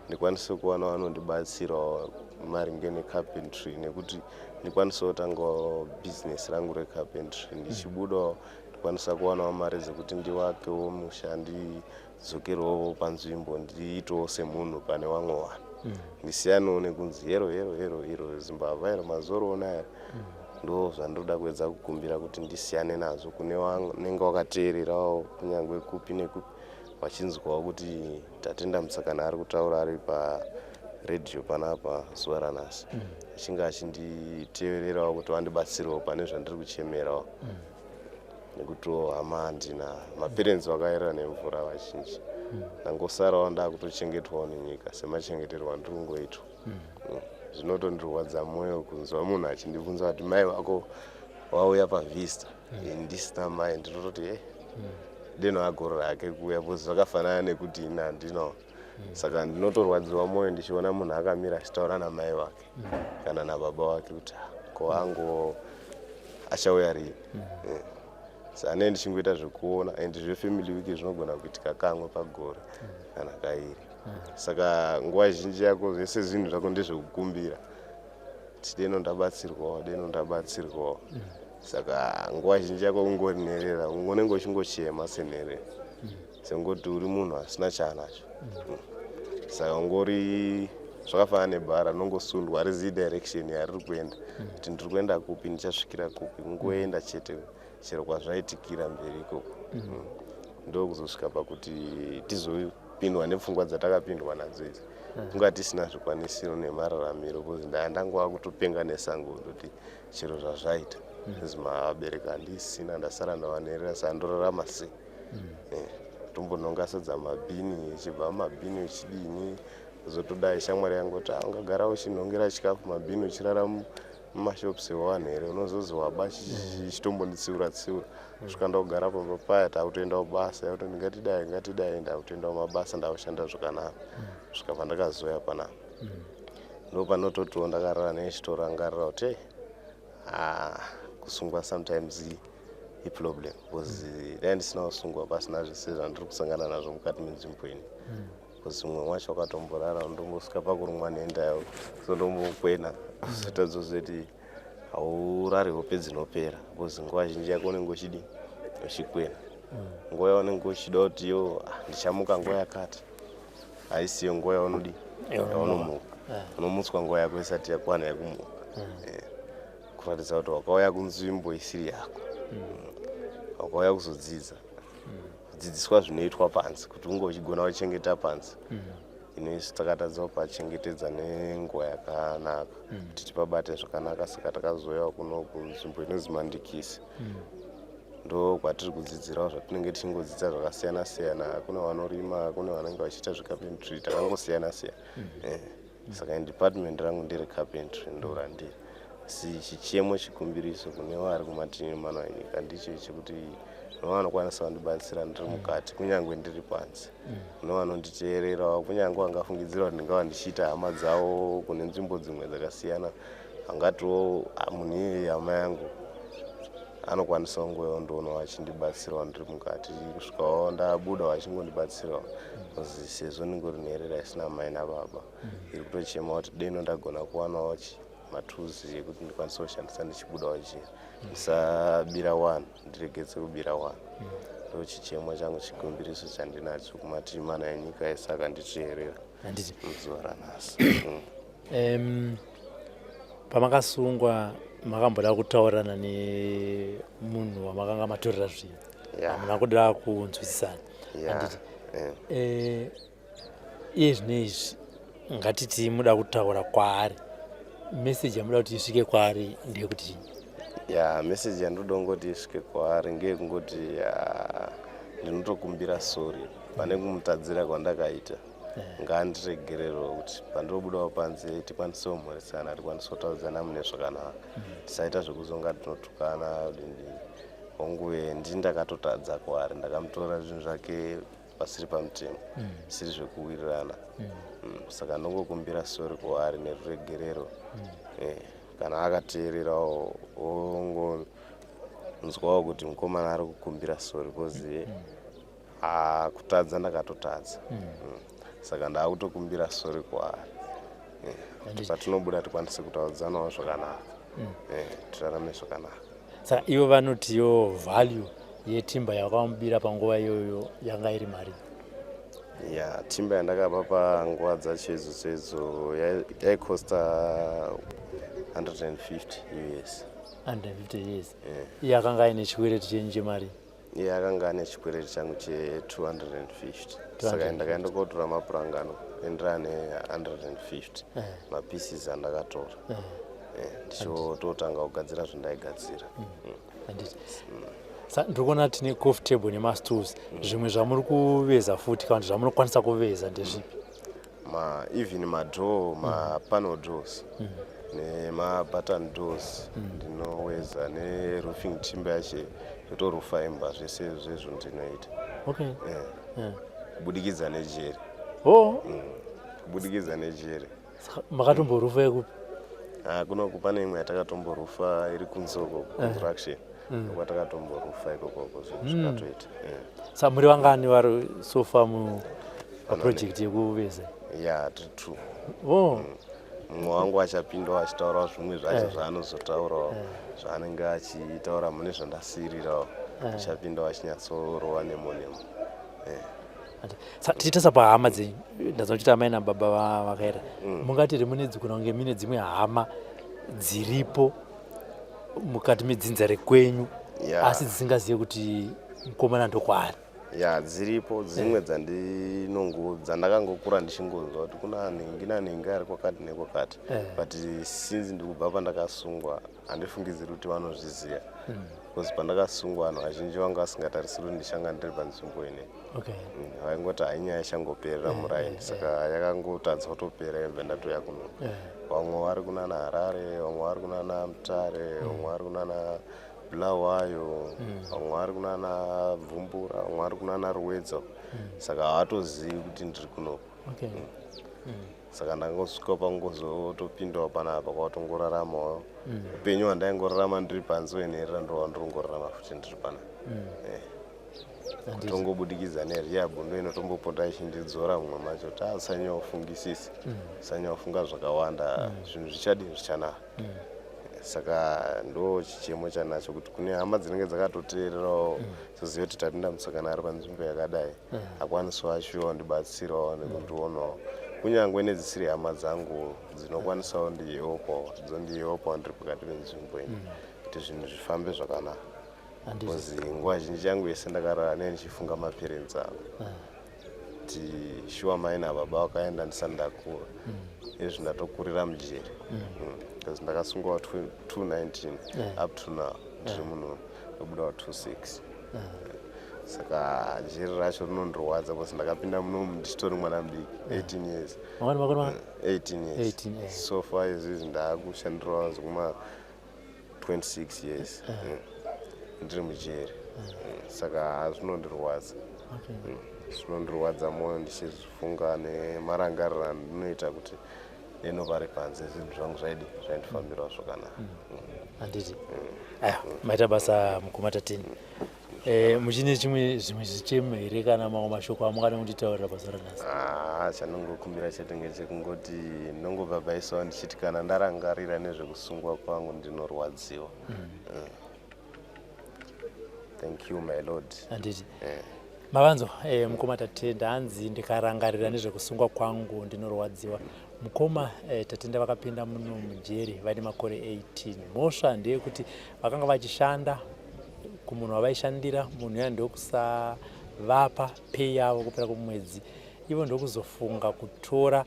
Speaker 6: ndikwanise kuwana anondibatsirawo maringe necarpentry, nekuti ndikwanisewo kutangawo bhizinesi rangu recarpentry. Ndichibudawo ndikwanisa kuwanawo mari dzekuti ndivakewo musha, ndidzokerewo panzvimbo, ndiitewo semunhu pane vamwe vanhu, ndisiyanewo nekunzi hero hero hero, iro zimbavha iro, mazoroona aya. Ndo zvandoda kuedza kukumbira kuti ndisiyane nazvo kune vanenge vakateererawo, kunyange kupi nekupi, vachinzwawo kuti Tatenda Musakana ari kutaura ari redhiyo panapa zuva ranhasi achinge achinditevererawo kuti vandibatsirewo pane zvandiri kuchemerawo nekutiwo hama handina, maparents vakayerera nemvura vazhinji. Ndangosarawo ndakutochengetwawo nenyika semachengeterwo andiri kungoitwa. Zvinotondirwadza mwoyo kunzwa munhu achindibvunza kuti mai vako wauya pavista, ini ndisina mai. Ndinototi e deno agorora hake kuuya, because zvakafanana nekuti ini handinawo. Saka ndinotorwadziwa mwoyo ndichiona munhu akamira achitaura namai vake kana nababa vake kuti, "Ah, ko ango achauya rini?" Saka nee ndichingoita zvekuona, and zvefamily week zvinogona kuitika kamwe pagore kana kairi. Saka nguva zhinji yako zvese zvinhu zvako ndezvekukumbira kuti deno ndabatsirwawo, deno ndabatsirwawo. Saka nguva zhinji yako ungori nherera, unenge uchingochema senherera, sengoti uri munhu asina chaanacho. Saka ungori zvakafanana nebhara rinongosundwa, harizivi direction yariri kuenda, kuti ndiri kuenda kupi, ndichasvikira kupi. Kungoenda chete, chero kwazvaitikira mberi ikoko. Ndokuzosvika pakuti tizopindwa nepfungwa dzatakapindwa nadzo idzi, kunga tisina zvikwanisiro nemararamiro, because ndaya ndangova kutopenga nesango, kutoti chero zvazvaita because vabereki handisina, ndasara ndavanherera, saka ndorarama sei? Tombonhonga sadza mabhini, ichibva mumabhini uchidini, zotodai shamwari yangu kuti, "Ah, ungagara uchinhongera chikafu mabhini uchirara mumashops ewanhu here? Unozozi waba." Chitombonditsiura tsiura kusvika ndogara pamba paya. Takutoenda kubasa, yakuti ngatidai, ngatidai, ndakutoenda kumabasa, ndakushanda zvakanaka kusvika pandakazoya panapa. Ndo panototiwo ndakarara nechitorangarira kuti, "Hey, ah, kusungwa sometimes iproblem," because dai ndisina kusungwa pasina zvese zvandiri kusangana nazvo mukati menzvimbo ini, because mumwe wacho wakatomborara, ndombosvika pakurumwa nenda, so ndombokwena zotadzozoti haurari hope dzinopera, because nguva zhinji yako unenge uchidi uchikwena. Nguva yaunenge uchida kuti yo, ah, ndichamuka nguva yakati, haisiyo nguva yaunodi yaunomuka. Unomutswa nguva yako isati yakwana yekumuka. Kuratidza kuti wakauya kunzvimbo isiri yako. Wakauya kuzodzidza, kudzidziswa zvinoitwa panze, kuti unge uchigona kuchengeta panze. Ino isu takatadza kupachengetedza nenguva yakanaka kuti tipabate zvakanaka. Saka takazouya kuno kunzvimbo inonzi Mandikisi, ndo kwatiri kudzidzirawo zvatinenge tichingodzidza zvakasiyana siyana. Kune vanorima, kune vanenge vachiita zvecarpentry, takangosiyana siyana. Saka department rangu ndere carpentry, ndo randiri. Asi chichemo, chikumbiriso kune vari kumativi mana enyika ndicho chekuti nevanokwanisa kundibatsira ndiri mukati, kunyange ndiri panze, kune vanonditeererawo, kunyange vangafungidzira kuti ndingava ndichiita hama dzavo kune nzvimbo dzimwe dzakasiyana, angatiwo, "Ah, munhu iyeye hama yangu," anokwanisa kungoyawo ndoonawo achindibatsirawo ndiri mukati kusvikawo ndabuda, vachingondibatsirawo, because sezvo ndingori nherera isina mai nababa, iri kutochema kuti deno ndagona kuwanawo matuzi ekuti ndikwanise kushandisa ndichibudawo jeri, ndisabira wanhu, ndiregedze kubira wanhu. Ndo chichemo changu, chikumbiriso chandinacho kumativi mana enyika ese akanditeerera
Speaker 5: Handiti.
Speaker 6: muzuva ranhasi.
Speaker 5: Pamakasungwa makamboda kutaurirana nemunhu wamakanga matorera zvinhu? Hamuna kuda kunzwisisana?
Speaker 6: Yeah.
Speaker 5: Handiti?
Speaker 6: Eh.
Speaker 5: Iye zvino izvi, ngatiti muda kutaura kwaari, meseji yamuda kuti isvike kwaari ndeyekuti chii?
Speaker 6: Ya, meseji yandoda kungoti isvike kwaari ngeyekungoti, ya, ndinotokumbira sorry pane kumutadzira kwandakaita. Ngaandiregererewo kuti pandinobudawo panze tikwanise kumhoresana, tikwanise kutaudzana mune zvakanaka, tisaita zvekuzonga tinotukana dindi. Hongu, ndini ndakatotadza kwaari, ndakamutora zvinhu zvake pasiri pamutemo, zvisiri zvekuwirirana. Saka ndongokumbira sorry kwaari neruregerero. Kana akateererawo, ongonzwawo kuti mukomana ari kukumbira sorry, because ah, kutadza ndakatotadza. Saka ndaakutokumbira sorry kwaari, kuti patinobuda tikwanise kutaudzanawo zvakanaka, tirarame zvakanaka.
Speaker 5: Saka ivo vanotiyo value yetimber yakamubira panguva iyoyo yanga iri mari?
Speaker 6: Ya, timber yandakapa panguva dzacho idzodzo idzo yaikosta 150 US.
Speaker 5: 150 years? Iye akanga aine chikwereti chenyu chemari?
Speaker 6: Iye akanga ane chikwereti changu che250, saka ndakaenda kotora mapuranga ano Endirane 150 mapieces andakatora. Ndichototanga kugadzira zvandaigadzira.
Speaker 5: Handiti. Ndiri kuona tine coffee table nemastools. Zvimwe zvamuri kuveza futi kana kuti zvamunokwanisa kuveza ndezvipi?
Speaker 6: Ma even madoor, mapanel doors nemabutton doors ndinoweza, neroofing timber yacho yotorufa imba, zvese zvezvo ndinoita. Kubudikidza nejeri. Kubudikidza nejeri.
Speaker 5: Saka makatomborufa yekupi?
Speaker 6: Ah, kunoku pane imwe yatakatomborufa iri kunzoko, construction, kwatakatomborufa ikokoko, zvinhu zvikatoita.
Speaker 5: Saka muri vangani vari so far mu paproject yekuveza?
Speaker 6: Ya, tiri two. Mumwe wangu achapindawo achitaurawo zvimwe zvacho zvaanozotaurawo, zvaanenge achitaura mune zvandasiyirirawo, achapindawo achinyatsorowa nemo nemo.
Speaker 5: Saka tichitarisa pahama dzenyu, ndazwa kuti amai nababa vakaera, mungati here mune dzigona kunge mune dzimwe hama dziripo mukati medzinza rekwenyu asi dzisingazive kuti mukomana ndokwaari?
Speaker 6: Ya, dziripo dzimwe dzandakangokura ndichingonzwa kuti kuna nhingi nanhingi ari kwakati nekwakati, but since ndikubva pandakasungwa, handifungidziri kuti vanozviziva, because pandakasungwa vanhu vazhinji vanga vasingatarisiri kuti ndichanga ndiri panzvimbo ine. Vaingoti hainyaya ichangoperera muraini, saka yakangotadza kutopera, yobva ndatoya kuno. Vamwe vari kunana Harare, vamwe vari kunana Mutare, vamwe vari kunana Bulawayo, vamwe vari kunana Bvumbura, vamwe vari kunana Ruwedzo, saka havatozivi kuti ndiri kunoku. Saka ndangosvika pangozotopindawo panapa, kwatongoraramawo upenyu hwandaingorarama ndiri panze wenherera, ndowandiri futi ndiri panapa. Kutongobudikidza nerehab ndo inotombopota ichindidzora mumwe macho kuti asanyaofungisisi, sanyaofunga zvakawanda, zvinhu zvichadii, zvichanaka. Saka ndo chichemo chanacho kuti kune hama dzinenge dzakatoteererawo, dzoziva kuti Tatenda Musakana ari panzvimbo yakadai, akwanisawo achiuyawo ndibatsirawo nekundionawo, kunyange nedzisiri hama dzangu dzinokwanisawo ndiyeopawo, dzondiyeopawo ndiri pakati penzvimbo ino, kuti zvinhu zvifambe zvakanaka, because nguva zhinji yangu yese ndakarara nee ndichifunga maparents angu, kuti shuwa mai nababa vakaenda ndisati ndakura, izvi ndatokurira mujeri, because ndakasungwa 219 up to now ndiri munhu ndobudawo 26. Saka jeri racho rinondirwadza because ndakapinda munomu ndichitori mwana mudiki, 18 years.
Speaker 5: Makore makore?
Speaker 6: 18 years.
Speaker 5: 18.
Speaker 6: So far izvizvi ndaakushandirawo zvekuma 26 years ndiri mujeri. Saka zvinondirwadza. Zvinondirwadza mwoyo ndichizvifunga nemarangariro andinoita kuti deno vari panze zvinhu zvangu zvaidi zvaindifambirawo zvakanaka.
Speaker 5: Handiti. Aya, maita basa mukoma Tatenda. Muchine chimwe zvimwe zvichemo here kana mamwe mashoko amungada kunditaurira pazuva ranhasi?
Speaker 6: Ah, chandingokumbira chete ngechekungoti ndongobhabhaisawo ndichiti kana ndarangarira nezvekusungwa kwangu ndinorwadziwa. Thank you, my lord.
Speaker 5: Handiti. Mavanzo, mukoma Tatenda hanzi ndikarangarira nezvekusungwa kwangu ndinorwadziwa. Mukoma Tatenda vakapinda muno mujeri vaine makore 18. Mhosva ndeyekuti vakanga vachishanda kumunhu wavaishandira, munhu uya ndokusavapa pay yavo kupera kwemwedzi, ivo ndokuzofunga kutora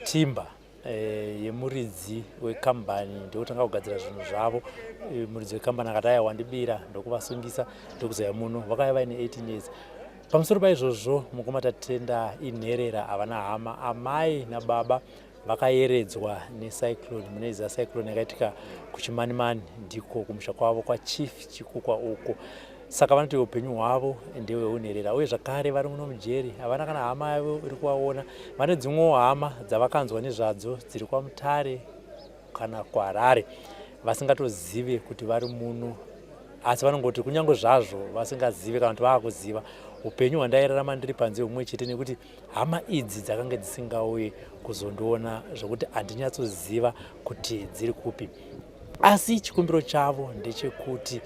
Speaker 5: timber yemuridzi wekambani, ndokutanga kugadzira zvinhu zvavo. Muridzi wekambani akati aya wandibira, ndokuvasungisa, ndokuzouya muno vakauya vaine 18 years. Pamusoro paizvozvo, mukoma Tatenda inherera, havana hama. Amai nababa vakayeredzwa necyclone. Munoiziva cyclone yakaitika kuChimanimani, ndiko kumusha kwavo kwaChief Chikukwa uko. Saka vanoti upenyu hwavo ndehweunherera, uye zvakare vari muno mujeri havana kana hama yavo iri kuvaona. Vane dzimwewo hama dzavakanzwa nezvadzo dziri kwaMutare kana kuHarare, vasingatozive kuti vari muno, asi vanongoti kunyange zvazvo vasingazive kana kuti vaakuziva, upenyu hwandairarama ndiri panze humwe chete, nekuti hama idzi dzakange dzisingauye kuzondiona, zvokuti handinyatsoziva kuti dziri kupi. Asi chikumbiro chavo ndechekuti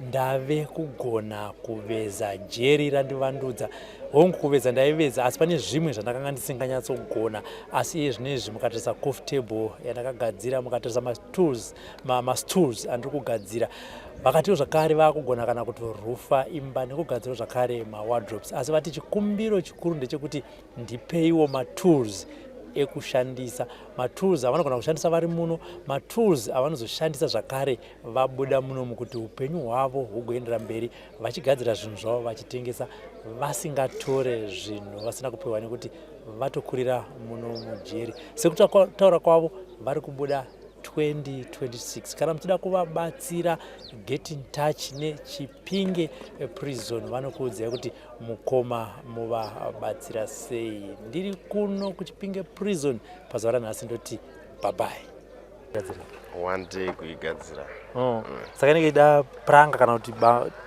Speaker 5: Ndave kugona kuveza jeri randivandudza. Hongu kuveza ndaiveza asi pane zvimwe zvandakanga ndisinganyatsogona asi iye zvino izvi mukatarisa coffee table yandakagadzira mukatarisa matools mastools andiri kugadzira vakatiwo zvakare vakugona kana kutorufa imba nekugadzirawo zvakare mawardrobes asi vati chikumbiro chikuru ndechekuti ndipeiwo matools ekushandisa matools avanogona kushandisa vari muno matools avanozoshandisa zvakare vabuda munomu kuti upenyu hwavo hugoendera mberi vachigadzira zvinhu zvavo vachitengesa vasingatore zvinhu vasina kupiwa nekuti vatokurira muno mujeri sekutaura kwavo vari kubuda 2026 kana muchida kuvabatsira get in touch nechipinge prison vanokuudzai kuti mukoma muvabatsira sei ndiri kuno kuchipinge prison pazuva ranhasi ndoti babai
Speaker 6: one day kuigadzira
Speaker 5: oh. mm. Saka inenge ida pranga kana kuti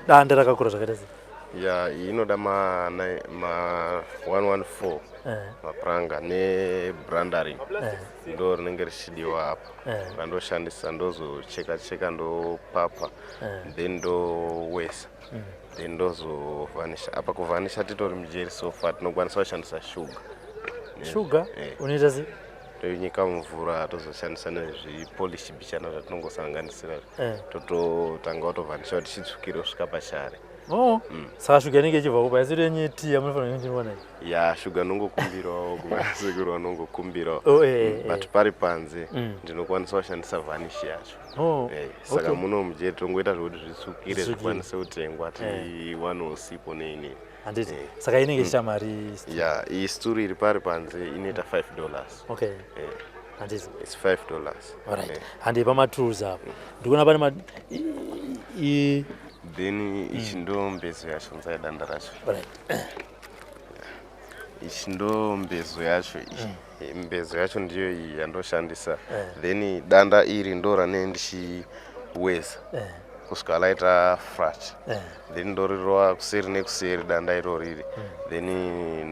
Speaker 5: danda rakakura zvakaita sei?
Speaker 6: Ya, iyi inoda ma, ma 114 eh. Mapranga nebrandering eh. Ndo rinenge richidiwa apa eh. Randoshandisa ndozocheka cheka ndopapa eh. Then ndowesa mm. Then ndozovhanisha apa. Kuvhanisha titori mujeri sofa tinokwanisa kushandisa shuga.
Speaker 5: Shuga eh. Unoita sei?
Speaker 6: Toinyika mumvura tozoshandisa nezvipolish bichana zvatinongosanganisira eh. Tototanga kutovhanisha kuti chitsvukire kusvika pachare.
Speaker 5: Oh. Mm. Saka shuga inenge ichibva kupa isi renye tea yamunofanira kunge muchiona
Speaker 6: iyi? Ya, shuga nongokumbirawo kuvasekuru vanongokumbirawo. Oh, eh, eh, but pari panze mm. Ndinokwanisa kushandisa vanish yacho. Oh, eh, saka okay. Muno mujeri tongoita zvekuti zvitsvukire zvikwanise kutengwa tiwanewo sipo neini.
Speaker 5: Handiti eh. Saka inenge ichiita mm. mari?
Speaker 6: Ya, iyi sturi iri pari panze inoita 5 dollars.
Speaker 5: Okay. Eh. Handiti
Speaker 6: it's 5 dollars.
Speaker 5: Alright. Eh. Handi pamatools apo ndikuona pane ma
Speaker 6: i then ichi ndo mbezo yacho nzai danda racho.
Speaker 5: Alright.
Speaker 6: Ichi ndo mbezo yacho iyi mm. Mbezo yacho ndiyo iyi yandoshandisa eh. Then danda iri ndo rane ndichiweza eh. Kusvika laita frach eh. Then ndorirova kuseri nekuseri danda iro riri mm. Then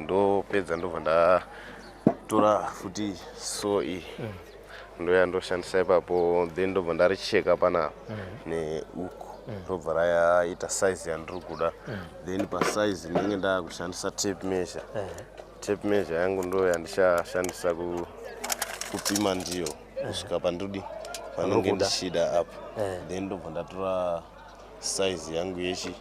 Speaker 6: ndopedza ndobva ndatora futi so iyi mm. Ndoyandoshandisa ipapo then ndobva ndaricheka panapa mm. Neuku mm. Ndobva rayaita size yandiri kuda mm. Then pasize ndinenge ndakushandisa tape measure eh. Tape measure yangu ndo yandichashandisa kupima ndiyo kusvika pandodi panonge ndichida apa eh. Then ndobva ndatora size yangu yechi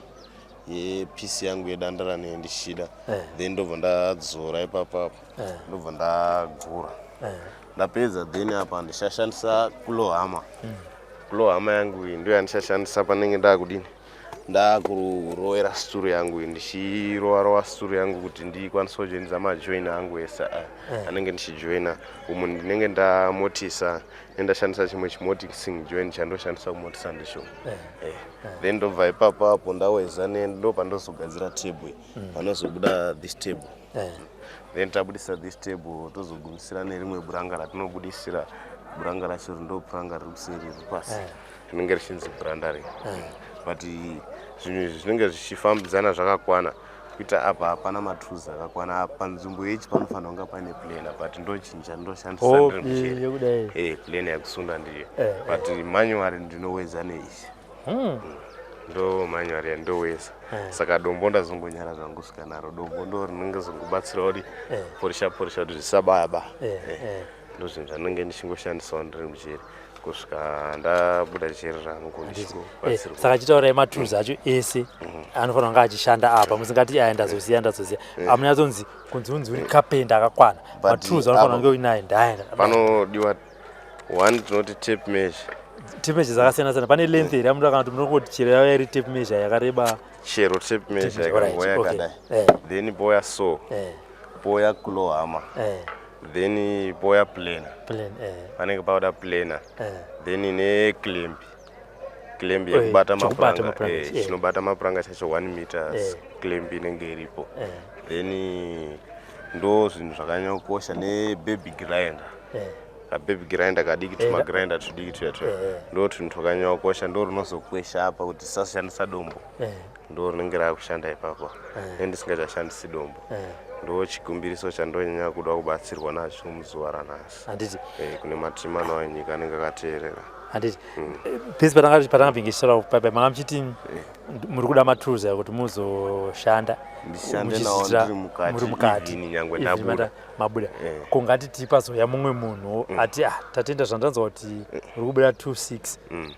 Speaker 6: yepisi yangu yedanda ranee ndichida eh. Then ndobva ndadzora ipapapo eh. Ndobva ndagura ndapedza then apa ndichashandisa kulohama mm. Kulohama yangu iyi ndo yandichashandisa panenge ndakudini ndakurovera sturu yangu iyi ndichirova rova sturu yangu kuti ndikwanise kujoinidza majoin angu ese aya eh. Anenge ndichijoina umu ndinenge ndamotisa nendashandisa chimwe chimotising join chandoshandisa kumotisa ndicho eh. Eh. Then ndobva ipapo apo ndaweza ndo pandozogadzira table mm. Panozobuda this table Then tabudisa this table tozogumisira nerimwe buranga ratinobudisira buranga racho ndo puranga riri kuseri riri pasi rinenge richinzi brandering but zvinhu izvi zvinenge zvichifambidzana zvakakwana kuita apa hapana matools akakwana apa panzvimbo yechi panofanira kunga paine plana but ndochinja ndoshandisa
Speaker 5: oh,
Speaker 6: ndiri mucheri eh, plana yekusunda ndiyo eh, but eh. Manuary ndinoweza neichi hmm. Ndo manuary yandoweza eh. Saka dombo ndazongonyara zvangu kusvika naro dombo ndo rinenge zongobatsira kuti porisha porisha kuti zvisabaya ba ndo zvinhu zvandinenge ndichingoshandisawo ndiri mucheri kusvika ndabuda jeri rangu
Speaker 5: eh, saka chitaurai matools acho ese mhm. Anofanira kunge achishanda apa musingati aya ndazoziya ndazoziya eh. Amunyatsonzi kunzi unzi uri kapenda akakwana matools anofanira kunge uinaye ndaya
Speaker 6: panodiwa one tinoti tape measure.
Speaker 5: Tape measure dzakasiyana siyana pane length here yamunoda kana kuti munongoti chero yava iri tape measure yakareba?
Speaker 6: Chero tape measure yakangoya yakadai eh. Then boya saw boya claw hammer then boya planer panenge pakuda planer then neclamp clamp yekubata mapuranga chinobata mapuranga chacho 1 meters clamp inenge iripo then ndo zvinhu zvakanyanya kukosha nebaby grinder kababy grinder kadiki tumagrinder tudiki tuya tuya ndo tunhu twakanyanya kukosha ndo runozokwesha apa kuti tisashandisa dombo. Ndo rinenge raakushanda ipapo eh. Ndisingachashandisi dombo eh. Ndo chikumbiriso chandonyanya kuda kubatsirwa nacho muzuva ranhasi.
Speaker 5: Handiti
Speaker 6: eh, kune matimano enyika anenge akateerera.
Speaker 5: Handiti mm. Pese patanga patanga paipai manga muchiti eh. Muri kuda matools aya kuti muzoshanda.
Speaker 6: Ndishande nawo ndiri mukati.
Speaker 5: Muri mukati
Speaker 6: nyangwe ndabuda.
Speaker 5: Mabuda eh. Ko ngatiti pazouya mumwe munhu mm. Ati ah, tatenda zvandanzwa kuti uri kubuda 26 mm.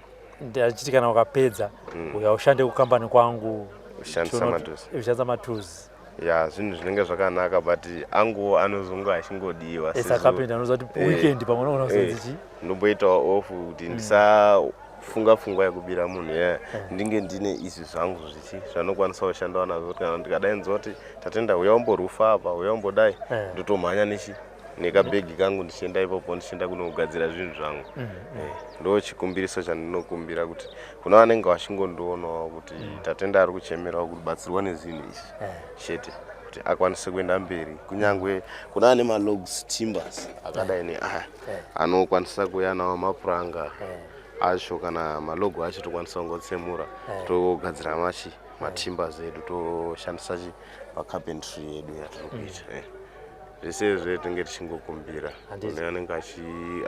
Speaker 5: Achiti kana ukapedza mm. Uya ushande kukambani kwangu
Speaker 6: ushandisa
Speaker 5: matools.
Speaker 6: Ya, zvinhu zvinenge zvakanaka, but anguwo anozonge achingodiwa.
Speaker 5: Sakapenda anoziva kuti eh. Weekend pamwe unogona kusenzi
Speaker 6: chi ndomboitawo off kuti mm. Ndisafunga pfungwa yekubira munhu ye yeah. Ndinge ndine izvi zvangu zvichi zvanokwanisa kushandawo nazvo kuti kana ndikadainzwa kuti tatenda uya umborufa apa uya umbodai eh. Ndotomhanya nechi nekabhegi kangu ndichienda ipopo ndichienda kunogadzira zvinhu zvangu mm, mm. Eh, ndo chikumbiriso chandinokumbira kuti kuna vanenge vachingondionawo kuti mm. Tatenda ari kuchemerawo kubatsirwa nezvinhu izvi eh. Chete kuti akwanise kuenda mberi kunyangwe kuna ane malogs timbers akadai neaya eh. Anokwanisa kuuya nawo mapuranga acho kana malogo acho tokwanisa kungotsemura togadzira machi matimbers edu toshandisa chi pacarpentry yedu yatiri kuita mm. Zvese izvo tinenge tichingokumbira kune anenge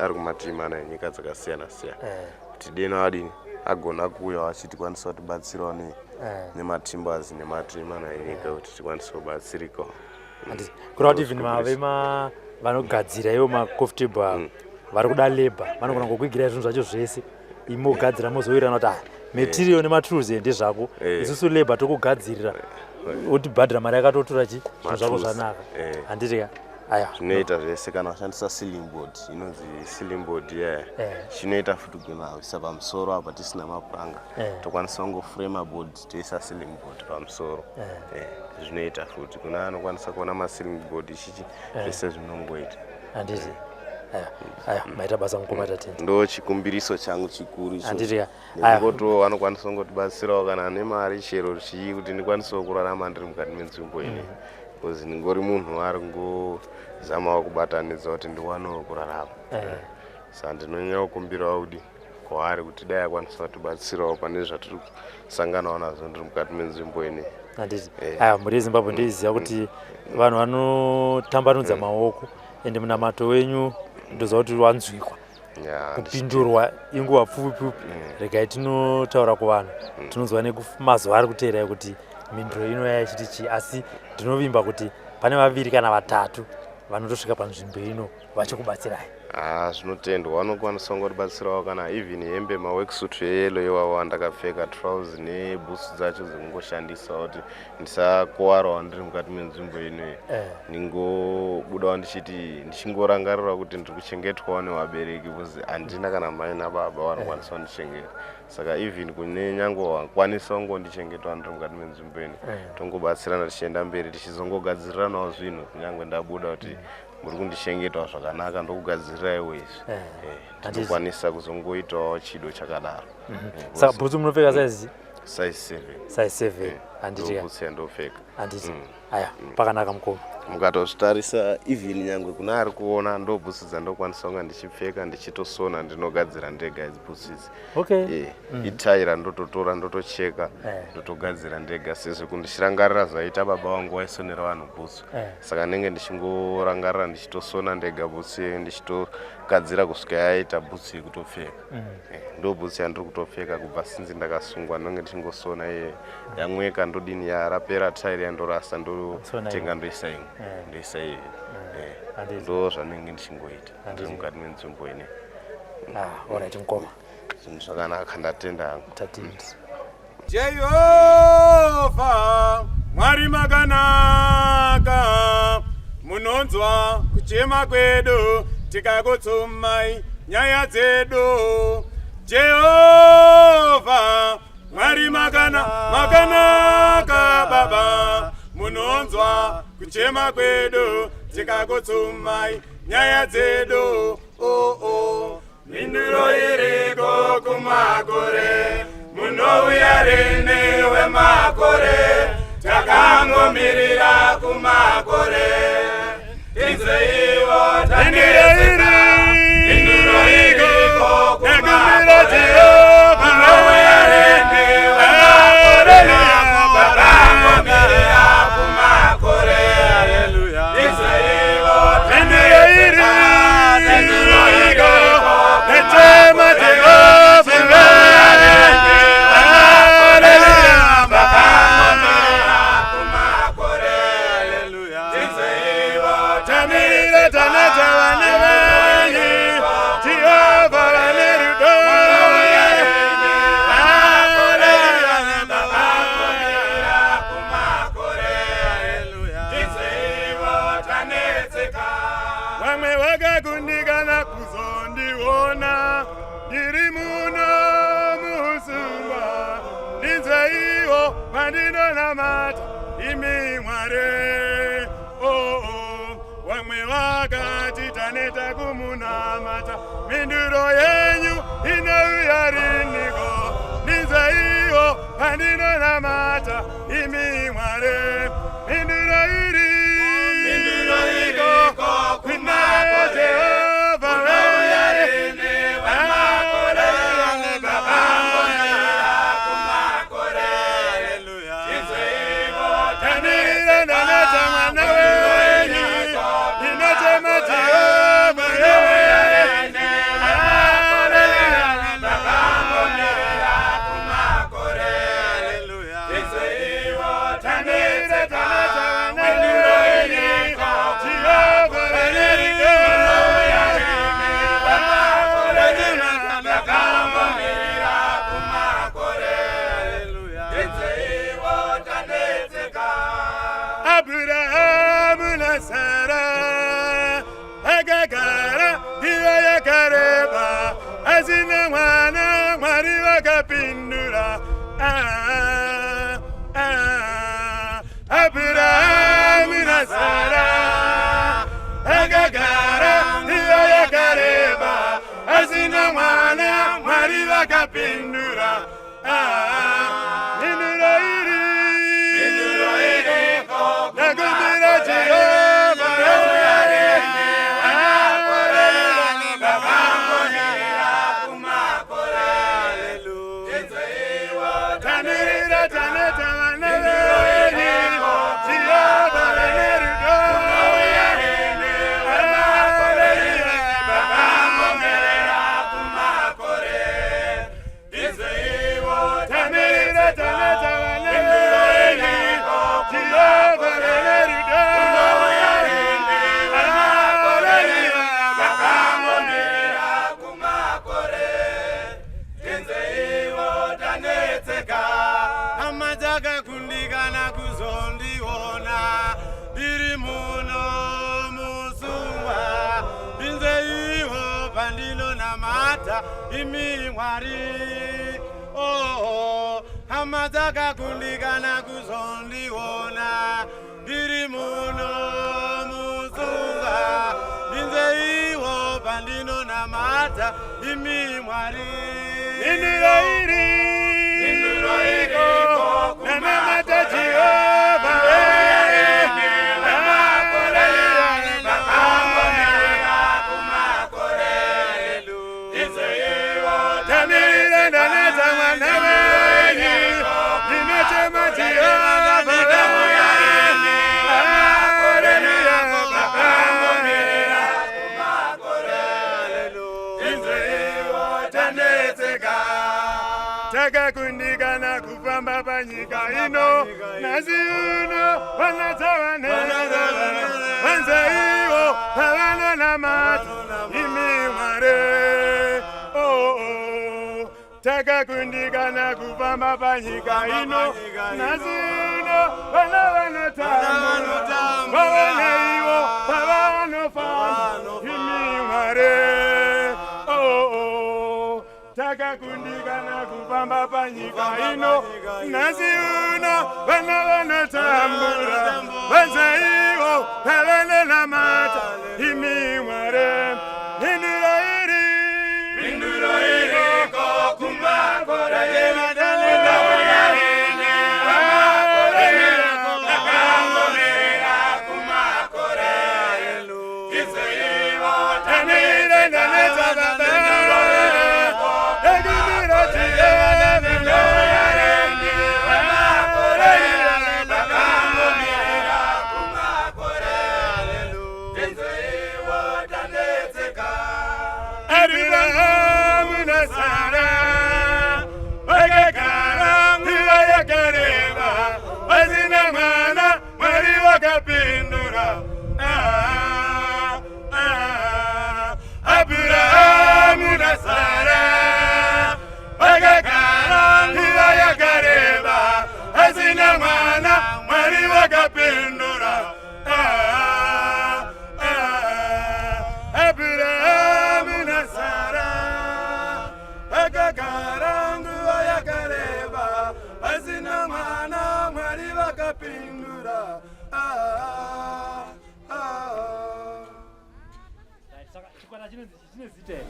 Speaker 6: ari kumatimana enyika dzakasiyana siyana eh. Kuti deno adini agona kuuya achitikwanisa kutibatsirawo eh. Nematimbers nematimana enyika kuti tikwanise kubatsirikawo.
Speaker 5: Kureva kuti even mave vanogadzira ivo macoffee table avo mm. Vari kuda labor vanogona kukuigirai zvinhu zvacho zvese imogadzira mozowirirana kuti ah, material nematools ndezvako eh. Isusu labor tokugadzirira wotibhadhira mari yakatotora chi zvinhu zvako zvanaka eh. Handiti ka
Speaker 6: aya zvinoita zvese kana washandisa ceiling board inonzi ceiling board yeah. Eh. Chinoita futi kugona kuisa pamusoro apa tisina mapuranga eh. Tokwanisa kungoframe board toisa ceiling board pamusoro eh. Eh, zvinoita futi kuna anokwanisa kuona maceiling board ichichi eh. Zvese zvinongoita.
Speaker 5: Handiti aya aya maita basa mukoma Tatenda.
Speaker 6: Ndo chikumbiriso changu chikuru icho.
Speaker 5: Handiti ka
Speaker 6: Nekungotiwo vanokwanisa kungotibatsirawo kana ane mari chero chii kuti ndikwanisewo kurarama ndiri mukati menzvimbo ine because ndingori munhu ari kungozamawo kubatanidza kuti ndiwanewo kurarama eh. Saka ndinonyanya kukumbirawo kuti kwaari kuti dai akwanisa kutibatsirawo pane zvatiri kusanganawo nazvo ndiri mukati menzvimbo ine.
Speaker 5: Handiti eh. Aya mhuri yeZimbabwe ndoiziva kuti vanhu vanotambanudza mm. Maoko ende munamato wenyu ndoziva kuti wanzwikwa kupindurwa inguva pfupi pfupi mm. Regai tinotaura kuvanhu mm. Tinonzwa nemazuva ari kuteerai kuti mhinduro inoya ichiti chii asi ndinovimba kuti pane vaviri kana vatatu vanotosvika panzvimbo ino vachikubatsirai.
Speaker 6: Ah, zvinotendwa vanokwanisa kungotibatsirawo kana even hembe maworksuit eyelo iwawo andakapfeka trouse nebhutsu dzacho dzekungoshandisawo kuti ndisakuwarawo ndiri mukati menzvimbo inoyi eh. Ndingobudawo ndichiti ndichingorangarira kuti ndiri kuchengetwawo nevabereki because handina kana mai nababa vanokwanisa kundichengeta saka even kune nyange vakwanisa kungondichengetwa ndiri mukati menzvimbo ino eh. Tongobatsirana tichienda mberi tichizongogadziriranawo zvinhu kunyange ndabuda kuti mm. Muri kundichengetawo zvakanaka ndokugadzirirawo izvi eh. Eh, ndinokwanisa kuzongoitawo chido chakadaro
Speaker 5: mhm. Saka bhutsu munopfeka size
Speaker 6: size 7
Speaker 5: size 7 handiti
Speaker 6: bhutsu yandopfeka.
Speaker 5: Handiti mm. Aya mm. Pakanaka mukoma.
Speaker 6: Mukatozvitarisa even nyangwe kuna ari kuona ndo bhutsu dzandokwanisa kunga ndichipfeka ndichitosona ndinogadzira ndega idzi bhutsu idzi.
Speaker 5: Okay
Speaker 6: yeah. Mm. Itaira ndototora ndotocheka eh. Ndotogadzira ndega sezvo kundichirangarira zvaita baba vangu vaisonera vanhu bhutsu eh. Saka ndinenge ndichingorangarira ndichitosona ndega bhutsu iyoyo ndichitogadzira kusvika yaita bhutsu yekutopfeka mm. Eh, ndo bhutsu yandiri kutopfeka kubva sinzi ndakasungwa ndinenge ndichingosona iye yamweka ndodini yarapera tairi yandorasa ndotenga ndoisa imwe eh. Ndoisa iyoyo eh. Ndo zvandinenge ndichingoita ndiri mukati menzvimbo ine.
Speaker 5: Ah, alright mukoma.
Speaker 6: Zvinhu zvakanaka ndatenda hangu.
Speaker 5: Tatenda.
Speaker 1: Jehovha Mwari makanaka munonzwa kuchema kwedu tikakutsumai nyaya dzedu Jehovha Mwari makana makanaka baba munonzwa kuchema kwedu tikakutsumai nyaya dzedu oh, oh. Mhinduro iriko kumakore munouya rini wemakore takangomirira kumakore tinzeiwo tanetseka mhinduro iriko kumakore munouya rini wemakore. Taneta kumunamata. Mhinduro yenyu inouya riniko? Ndinzweiwo pandinonamata imi Mwari. Mhinduro iri
Speaker 7: Mhinduro iriko
Speaker 1: kuna Jehovha.
Speaker 7: Unouya rini wemakore Takangomirira kumakore Tinzweiwo
Speaker 1: Tanira ndaneta mwana wenyu, ndinochema Jehovha.
Speaker 7: Unouya rini wemakore Takangomirira kumakore Tinzweiwo
Speaker 1: Tanira
Speaker 7: tanetseka
Speaker 1: taneta mwana
Speaker 7: Mhinduro
Speaker 1: wenyu,
Speaker 7: iriko
Speaker 1: Jehovha
Speaker 7: Unouya rini wemakore Takangomirira kumakore Tinzweiwo tanetseka
Speaker 1: Abrahamu naSara akagara nguva yakareba asina mwana, Mwari vakapindura. Ah, ah. Abrahamu naSara akagara nguva yakareba asina mwana, Mwari vakapindura. Ah, mhinduro iri
Speaker 7: Mhinduro iriko
Speaker 1: ndakumbira Jehovha.
Speaker 7: Unouya rini wemakore Takangomirira kumakore Tinzweiwo
Speaker 1: Tamirira taneta vana venyu, Jehovha vane rudo.
Speaker 7: Unouya rini wemakore Takangomirira kumakore Tinzweiwo
Speaker 1: Tamirira taneta vana venyu, Jehovha vane rudo.
Speaker 7: Unouya rini wemakore Takangomirira kumakore Tinzweiwo tanetseka
Speaker 6: Hama dzakakundikana kuzondiona ndiri muno musungwa, ndinzweiwo pandinonamata imi Mwari. Oh, hama dzakakundikana kuzondiona ndiri muno musungwa, ndinzweiwo pandinonamata imi Mwari.
Speaker 1: Mhinduro iri
Speaker 7: Mhinduro iriko
Speaker 1: nanamata Jehovha.
Speaker 7: Unouya rini wemakore Takangomirira kumakore Tinzweiwo
Speaker 1: Tamirira ndaneta mwana wenyu, ndinochema Jehovha.
Speaker 7: Unouya rini wemakore Takangomirira kumakore Tinzweiwo tanetseka
Speaker 1: Takakundikana kufamba panyika ino, nhasi uno vanatsavanetsa vanzeiwo pavanonamata imi Mwari. Oh, oh. Takakundikana kufamba panyika ino, nhasi uno vana vanotambura vavaneiwo pavanofamba imi Mwari. Oh, oh. Takakundikana kufamba panyika ino, nhasi uno vana vanotambura vanzaiwo pavanonamata imi Mwari. Mhinduro iri
Speaker 7: Mhinduro iriko kumakore Unouya rini wemakore Takangomirira kumakore Tinzweiwo
Speaker 1: Tanira ndaneta baba ndakumbira Jehovha.
Speaker 7: Unouya rini wemakore Takangomirira kumakore Tinzweiwo tanetseka
Speaker 1: Abrahamu naSara vakagara
Speaker 5: Chine zita here?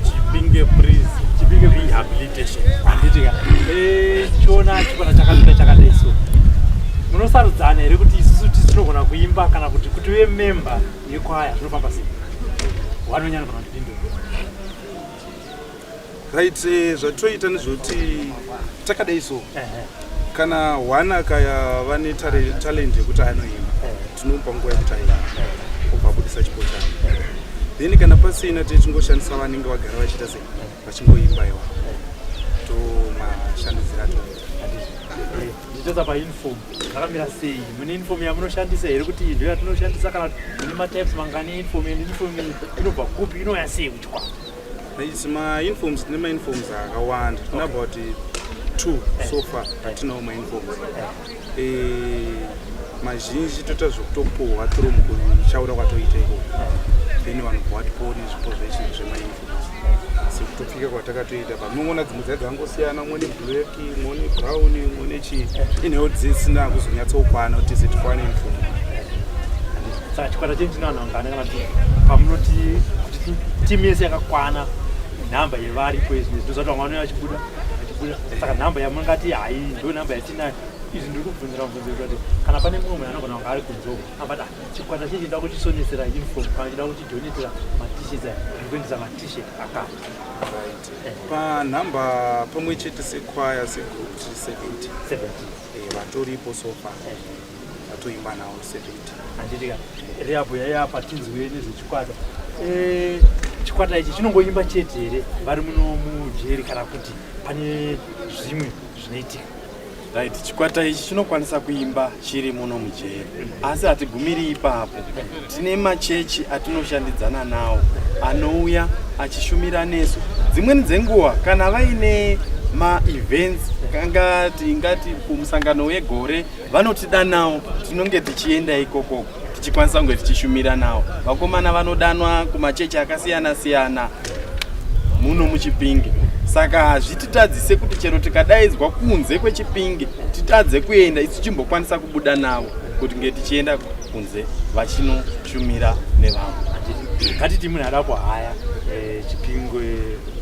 Speaker 8: Chipinge Prison.
Speaker 5: Chipinge
Speaker 8: Rehabilitation.
Speaker 5: Handiti ka. Eh, chiona chikwata chakamira chakadai so. Munosarudzana here kuti isusu tinogona kuimba kana kuti kuti uve member yekwaya zvinofamba sei? Wanonyanya kana kuti
Speaker 9: Right, eh, zvatoita ndezvekuti takadai so kana one akaya vane talent yekuti anoimba tinomupa nguva yekuti aimba obva abudisa chipo chake. Then kana pasina tichingoshandisa vanenge vagara vachiita sei vachingoimba iwa tomashandidzira toita.
Speaker 5: Ndichitadza pauniform zvakamira sei? Mune uniform yamunoshandisa here kuti iyi ndiyo yatinoshandisa kana kuti mune matypes mangani euniform and uniform iyi inobva kupi inouya sei kuchikwata?
Speaker 9: Right, mauniforms tine mauniforms akawanda tine about two so far atinawo mauniforms. Eh, mazhinji toita zvekutopuhwa through mukuchaura kwatoita ikoko then vanhu bva vatipawo nezvipo zvechi zvemauniforms sekutopfika kwatakatoita pa munongoona dzimwe dzai dzangosiyana umwe neblack umwe nebrown umwe nechii inhewo dzisina kuzonyatsokwana kuti tese tikwane uniform.
Speaker 5: Saka chikwata chenyu chine vanhu vangani kana kuti pamunoti kuti timu yese yakakwana nhamba yevaripo izvi ndozvati vamwe vanouya vachibuda vachibuda saka nhamba yamungati hai ndo nhamba yatinayo izvi ndiri kubvunzira mubvunzo kuti kana pane mumwe munhu anogona kunge ari kunze uko ambati chikwata chechi chida kuchisonesera uniform kana chida kuchidonetera matishet aya ndiri kuendesa matishet akati.
Speaker 9: Right, panhamba pamwe chete sekwaya segroup tiri 70.
Speaker 5: 70.
Speaker 9: Eh, vatoripo so far vatoimba nawo 70.
Speaker 5: Handiti ka rehab yaiapa tinzwe nezvechikwata. Eh, chikwata ichi chinongoimba chete here vari muno mujeri kana kuti pane zvimwe zvinoitika?
Speaker 8: Right, chikwata ichi chinokwanisa kuimba chiri muno mujeri asi hatigumiri ipapo. Tine machechi atinoshandidzana nawo anouya achishumira nesu dzimweni dzenguva kana vaine maevents kangati ngati kumusangano wegore vanotidanawo tinonge tichienda ikokoko tichikwanisa kunge tichishumira nawo. Vakomana vanodanwa kumachechi akasiyana siyana muno muChipinge saka hazvititadzise kuti chero tikadaidzwa kunze kweChipinge titadze kuenda isu tichimbokwanisa kubuda navo kuti nge tichienda kunze vachinoshumira nevamwe.
Speaker 5: Ngatiti munhu ada kuhaya Chipinge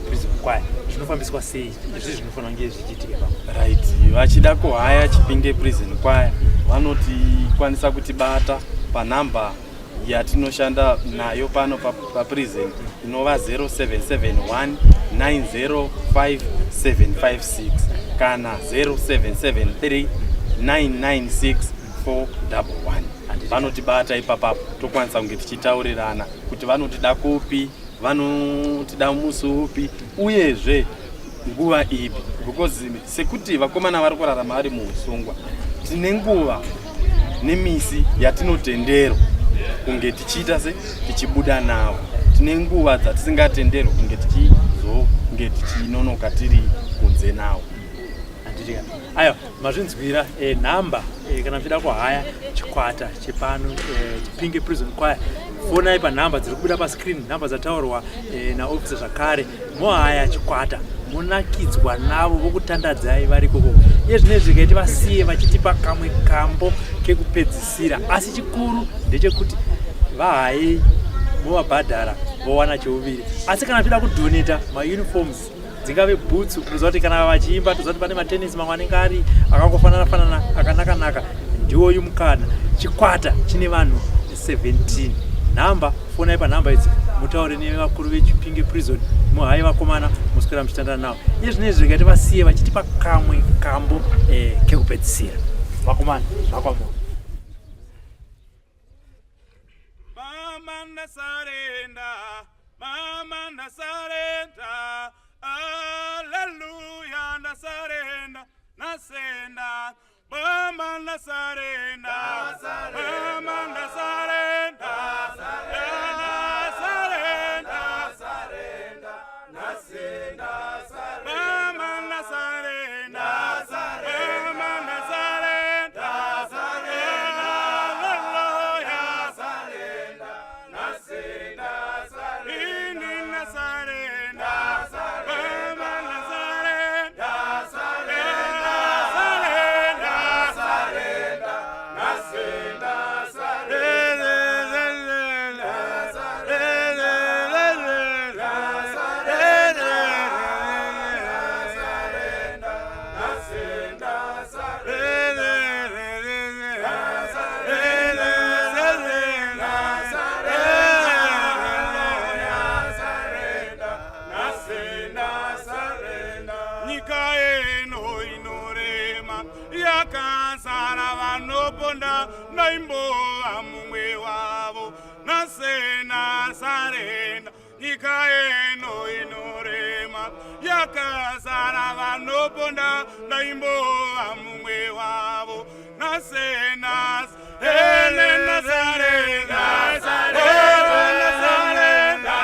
Speaker 5: Prison Choir zvinofambiswa sei izvi zvinofanira kunge zvichiitika ipapo?
Speaker 8: Right, vachida kuhaya Chipinge Prison Choir vanotikwanisa kutibata panhamba yatinoshanda nayo pano paprison inova 0771 905 756 kana 0773 996 411. Vanotibata ipapapo tokwanisa kunge tichitaurirana kuti vanotida kupi vanotida musi upi uyezve nguva ipi because sekuti vakomana vari kurarama vari muusungwa tine nguva nemisi yatinotenderwa kunge tichiita se tichibuda navo tine nguva dzatisingatenderwi kunge tichizonge tichinonoka tiri kunze navo.
Speaker 5: Handitika aiwa mazvinzwira nhamba kana muchida kuhaya chikwata chepano Chipinge Prison Choir fonai panhamba dziri kubuda pascreen nhamba dzataurwa naofisa zvakare mohaya chikwata munakidzwa navo vokutandadzai vari ikoko. Iye zvinezvi kaiti vasiye vachitipa kamwe kambo kekupedzisira asi chikuru ndechekuti vahayei movabhadhara vowana cheuviri. Asi kana muchida kudoneta mauniforms dzingave bhutsu toziva kuti kana vachiimba toziva kuti pane matenisi mamwe anenge ari akangofanana fanana akanaka-naka ndiwoyu mukana. Chikwata chine vanhu 17 nhamba fonai panhamba idzi mutaure nevakuru veChipinge Prison muhaye vakomana muswera muchitandana navo. Iye zvinezvi regai tivasiye vachitipa kamwe kambo kekupedzisira. Vakomana zvakwamuri.
Speaker 7: Mama ndasarenda, mama ndasarenda, haleluya ndasarenda, nasenda, mama ndasarenda, mama ndasarenda, ndasarenda, nasenda, mama ndasarenda, mama ndasarenda, haleluya, ini ndasarenda, mama ndasarenda, ndasarenda, nasenda. Ndaimbova mumwe wavo. Nasena sarenda. Nyika ino inorema yakazara vanoponda. Ndaimbova mumwe wavo. Nasena Elena sarenda. Elena sarenda.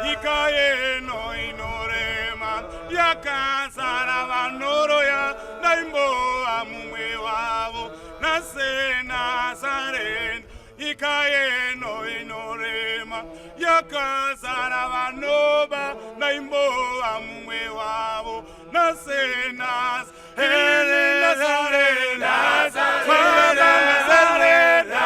Speaker 7: Nyika yeno inorema yakazara vanoroya. Ndaimbova mumwe wavo. Nasena sarenda. Nyika yeno inorema yakazara vanoba. Ndaimbova mumwe wavo. Nasena Elena sarenda. Baba sarenda.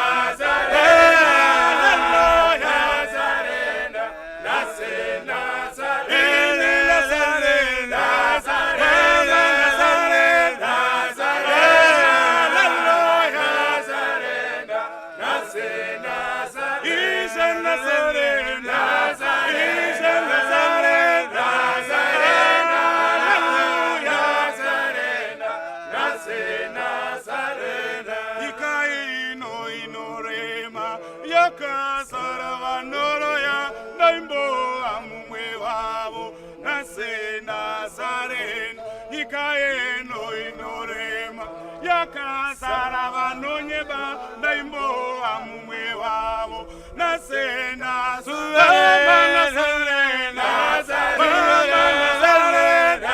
Speaker 7: Nyika ino inorema yakazara vanoroya. Ndaimbova mumwe wavo. Nasena sarenda. Nyika ino inorema yakazara vanonyeba. Ndaimbova mumwe wavo. Nasena Baba sarenda. Baba sarenda.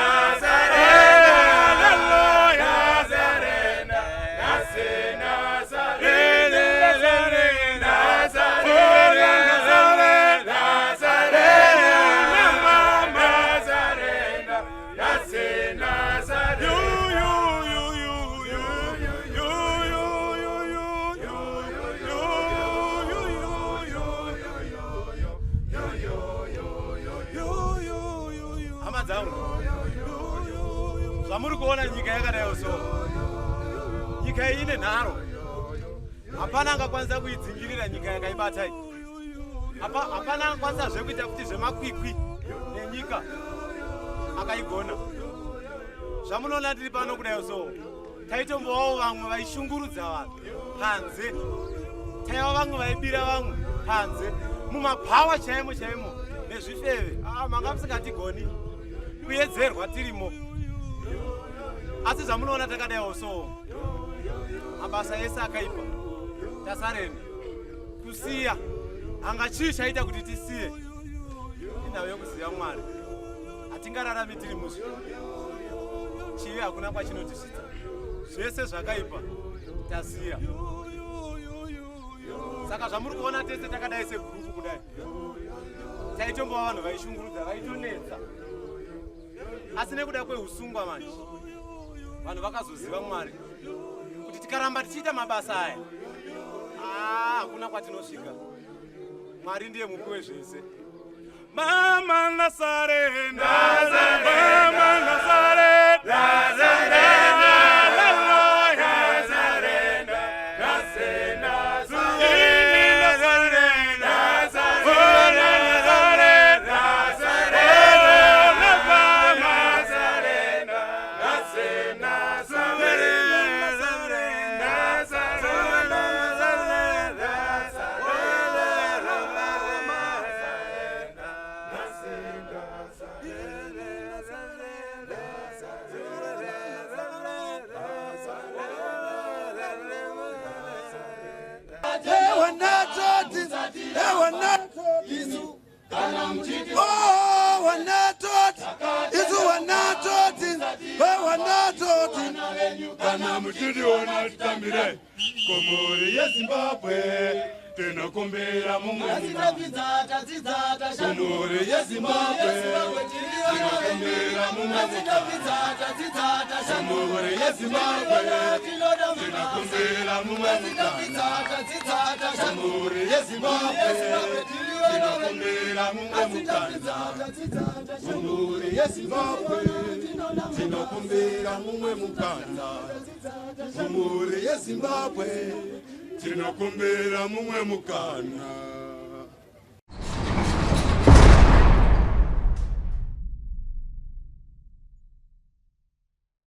Speaker 8: Hama dzangu, zvamuri kuona nyika yakadaiwo, so nyika iyi ine nharo. Hapana angakwanisa kuidzingirira nyika yakaibata iyi. Hapana angakwanisa zvekuita kuti zvemakwikwi nenyika akaigona. Zvamunoona tiri pano kudaiwo, so taitombovawo vamwe vaishungurudza vanhu panze, taiva vamwe vaibira vamwe panze mumabhawa chaimo chaimo nezvifeve. Ah, manga musingatigoni kuyedzerwa tirimo. Asi zvamunoona takadaiwo, so mabasa ese akaipa tasarenda kusiya. Hanga chii chaita kuti tisiye? Inhau yokuziva Mwari. Hatingararami tiri muzvivi. Chivi hakuna kwachinotisvitsa. Zvese zvakaipa tasiya. Saka zvamuri kuona tese takadai segurupu kudai, taitombova vanhu vaishungurudza, vaitonetsa. Asi nekuda kweusungwa manje vanhu vakazoziva Mwari, kuti tikaramba tichiita mabasa aya, ah, hakuna kwatinosvika. Mwari ndiye mupi wezvese.
Speaker 7: Mama nasarenda. Mama nasarenda. Hallelujah. Ini nasarenda. Oh, nasarenda. Oh, mama.
Speaker 10: Isu Oh, wanatoti isu, wanatoti, wanatoti.
Speaker 1: Kana muchitiona titambire kumhuri yeZimbabwe, tinokumbira mumwe kumhuri yeZimbabwe, tinokumbira mumwe kumhuri yeZimbabwe, tinokumbira mumwe kumhuri. yeZimbabwe tinokumbira mumwe mukana. Kumhuri yeZimbabwe tinokumbira mumwe mukana. Kumhuri yeZimbabwe tinokumbira mumwe mukana.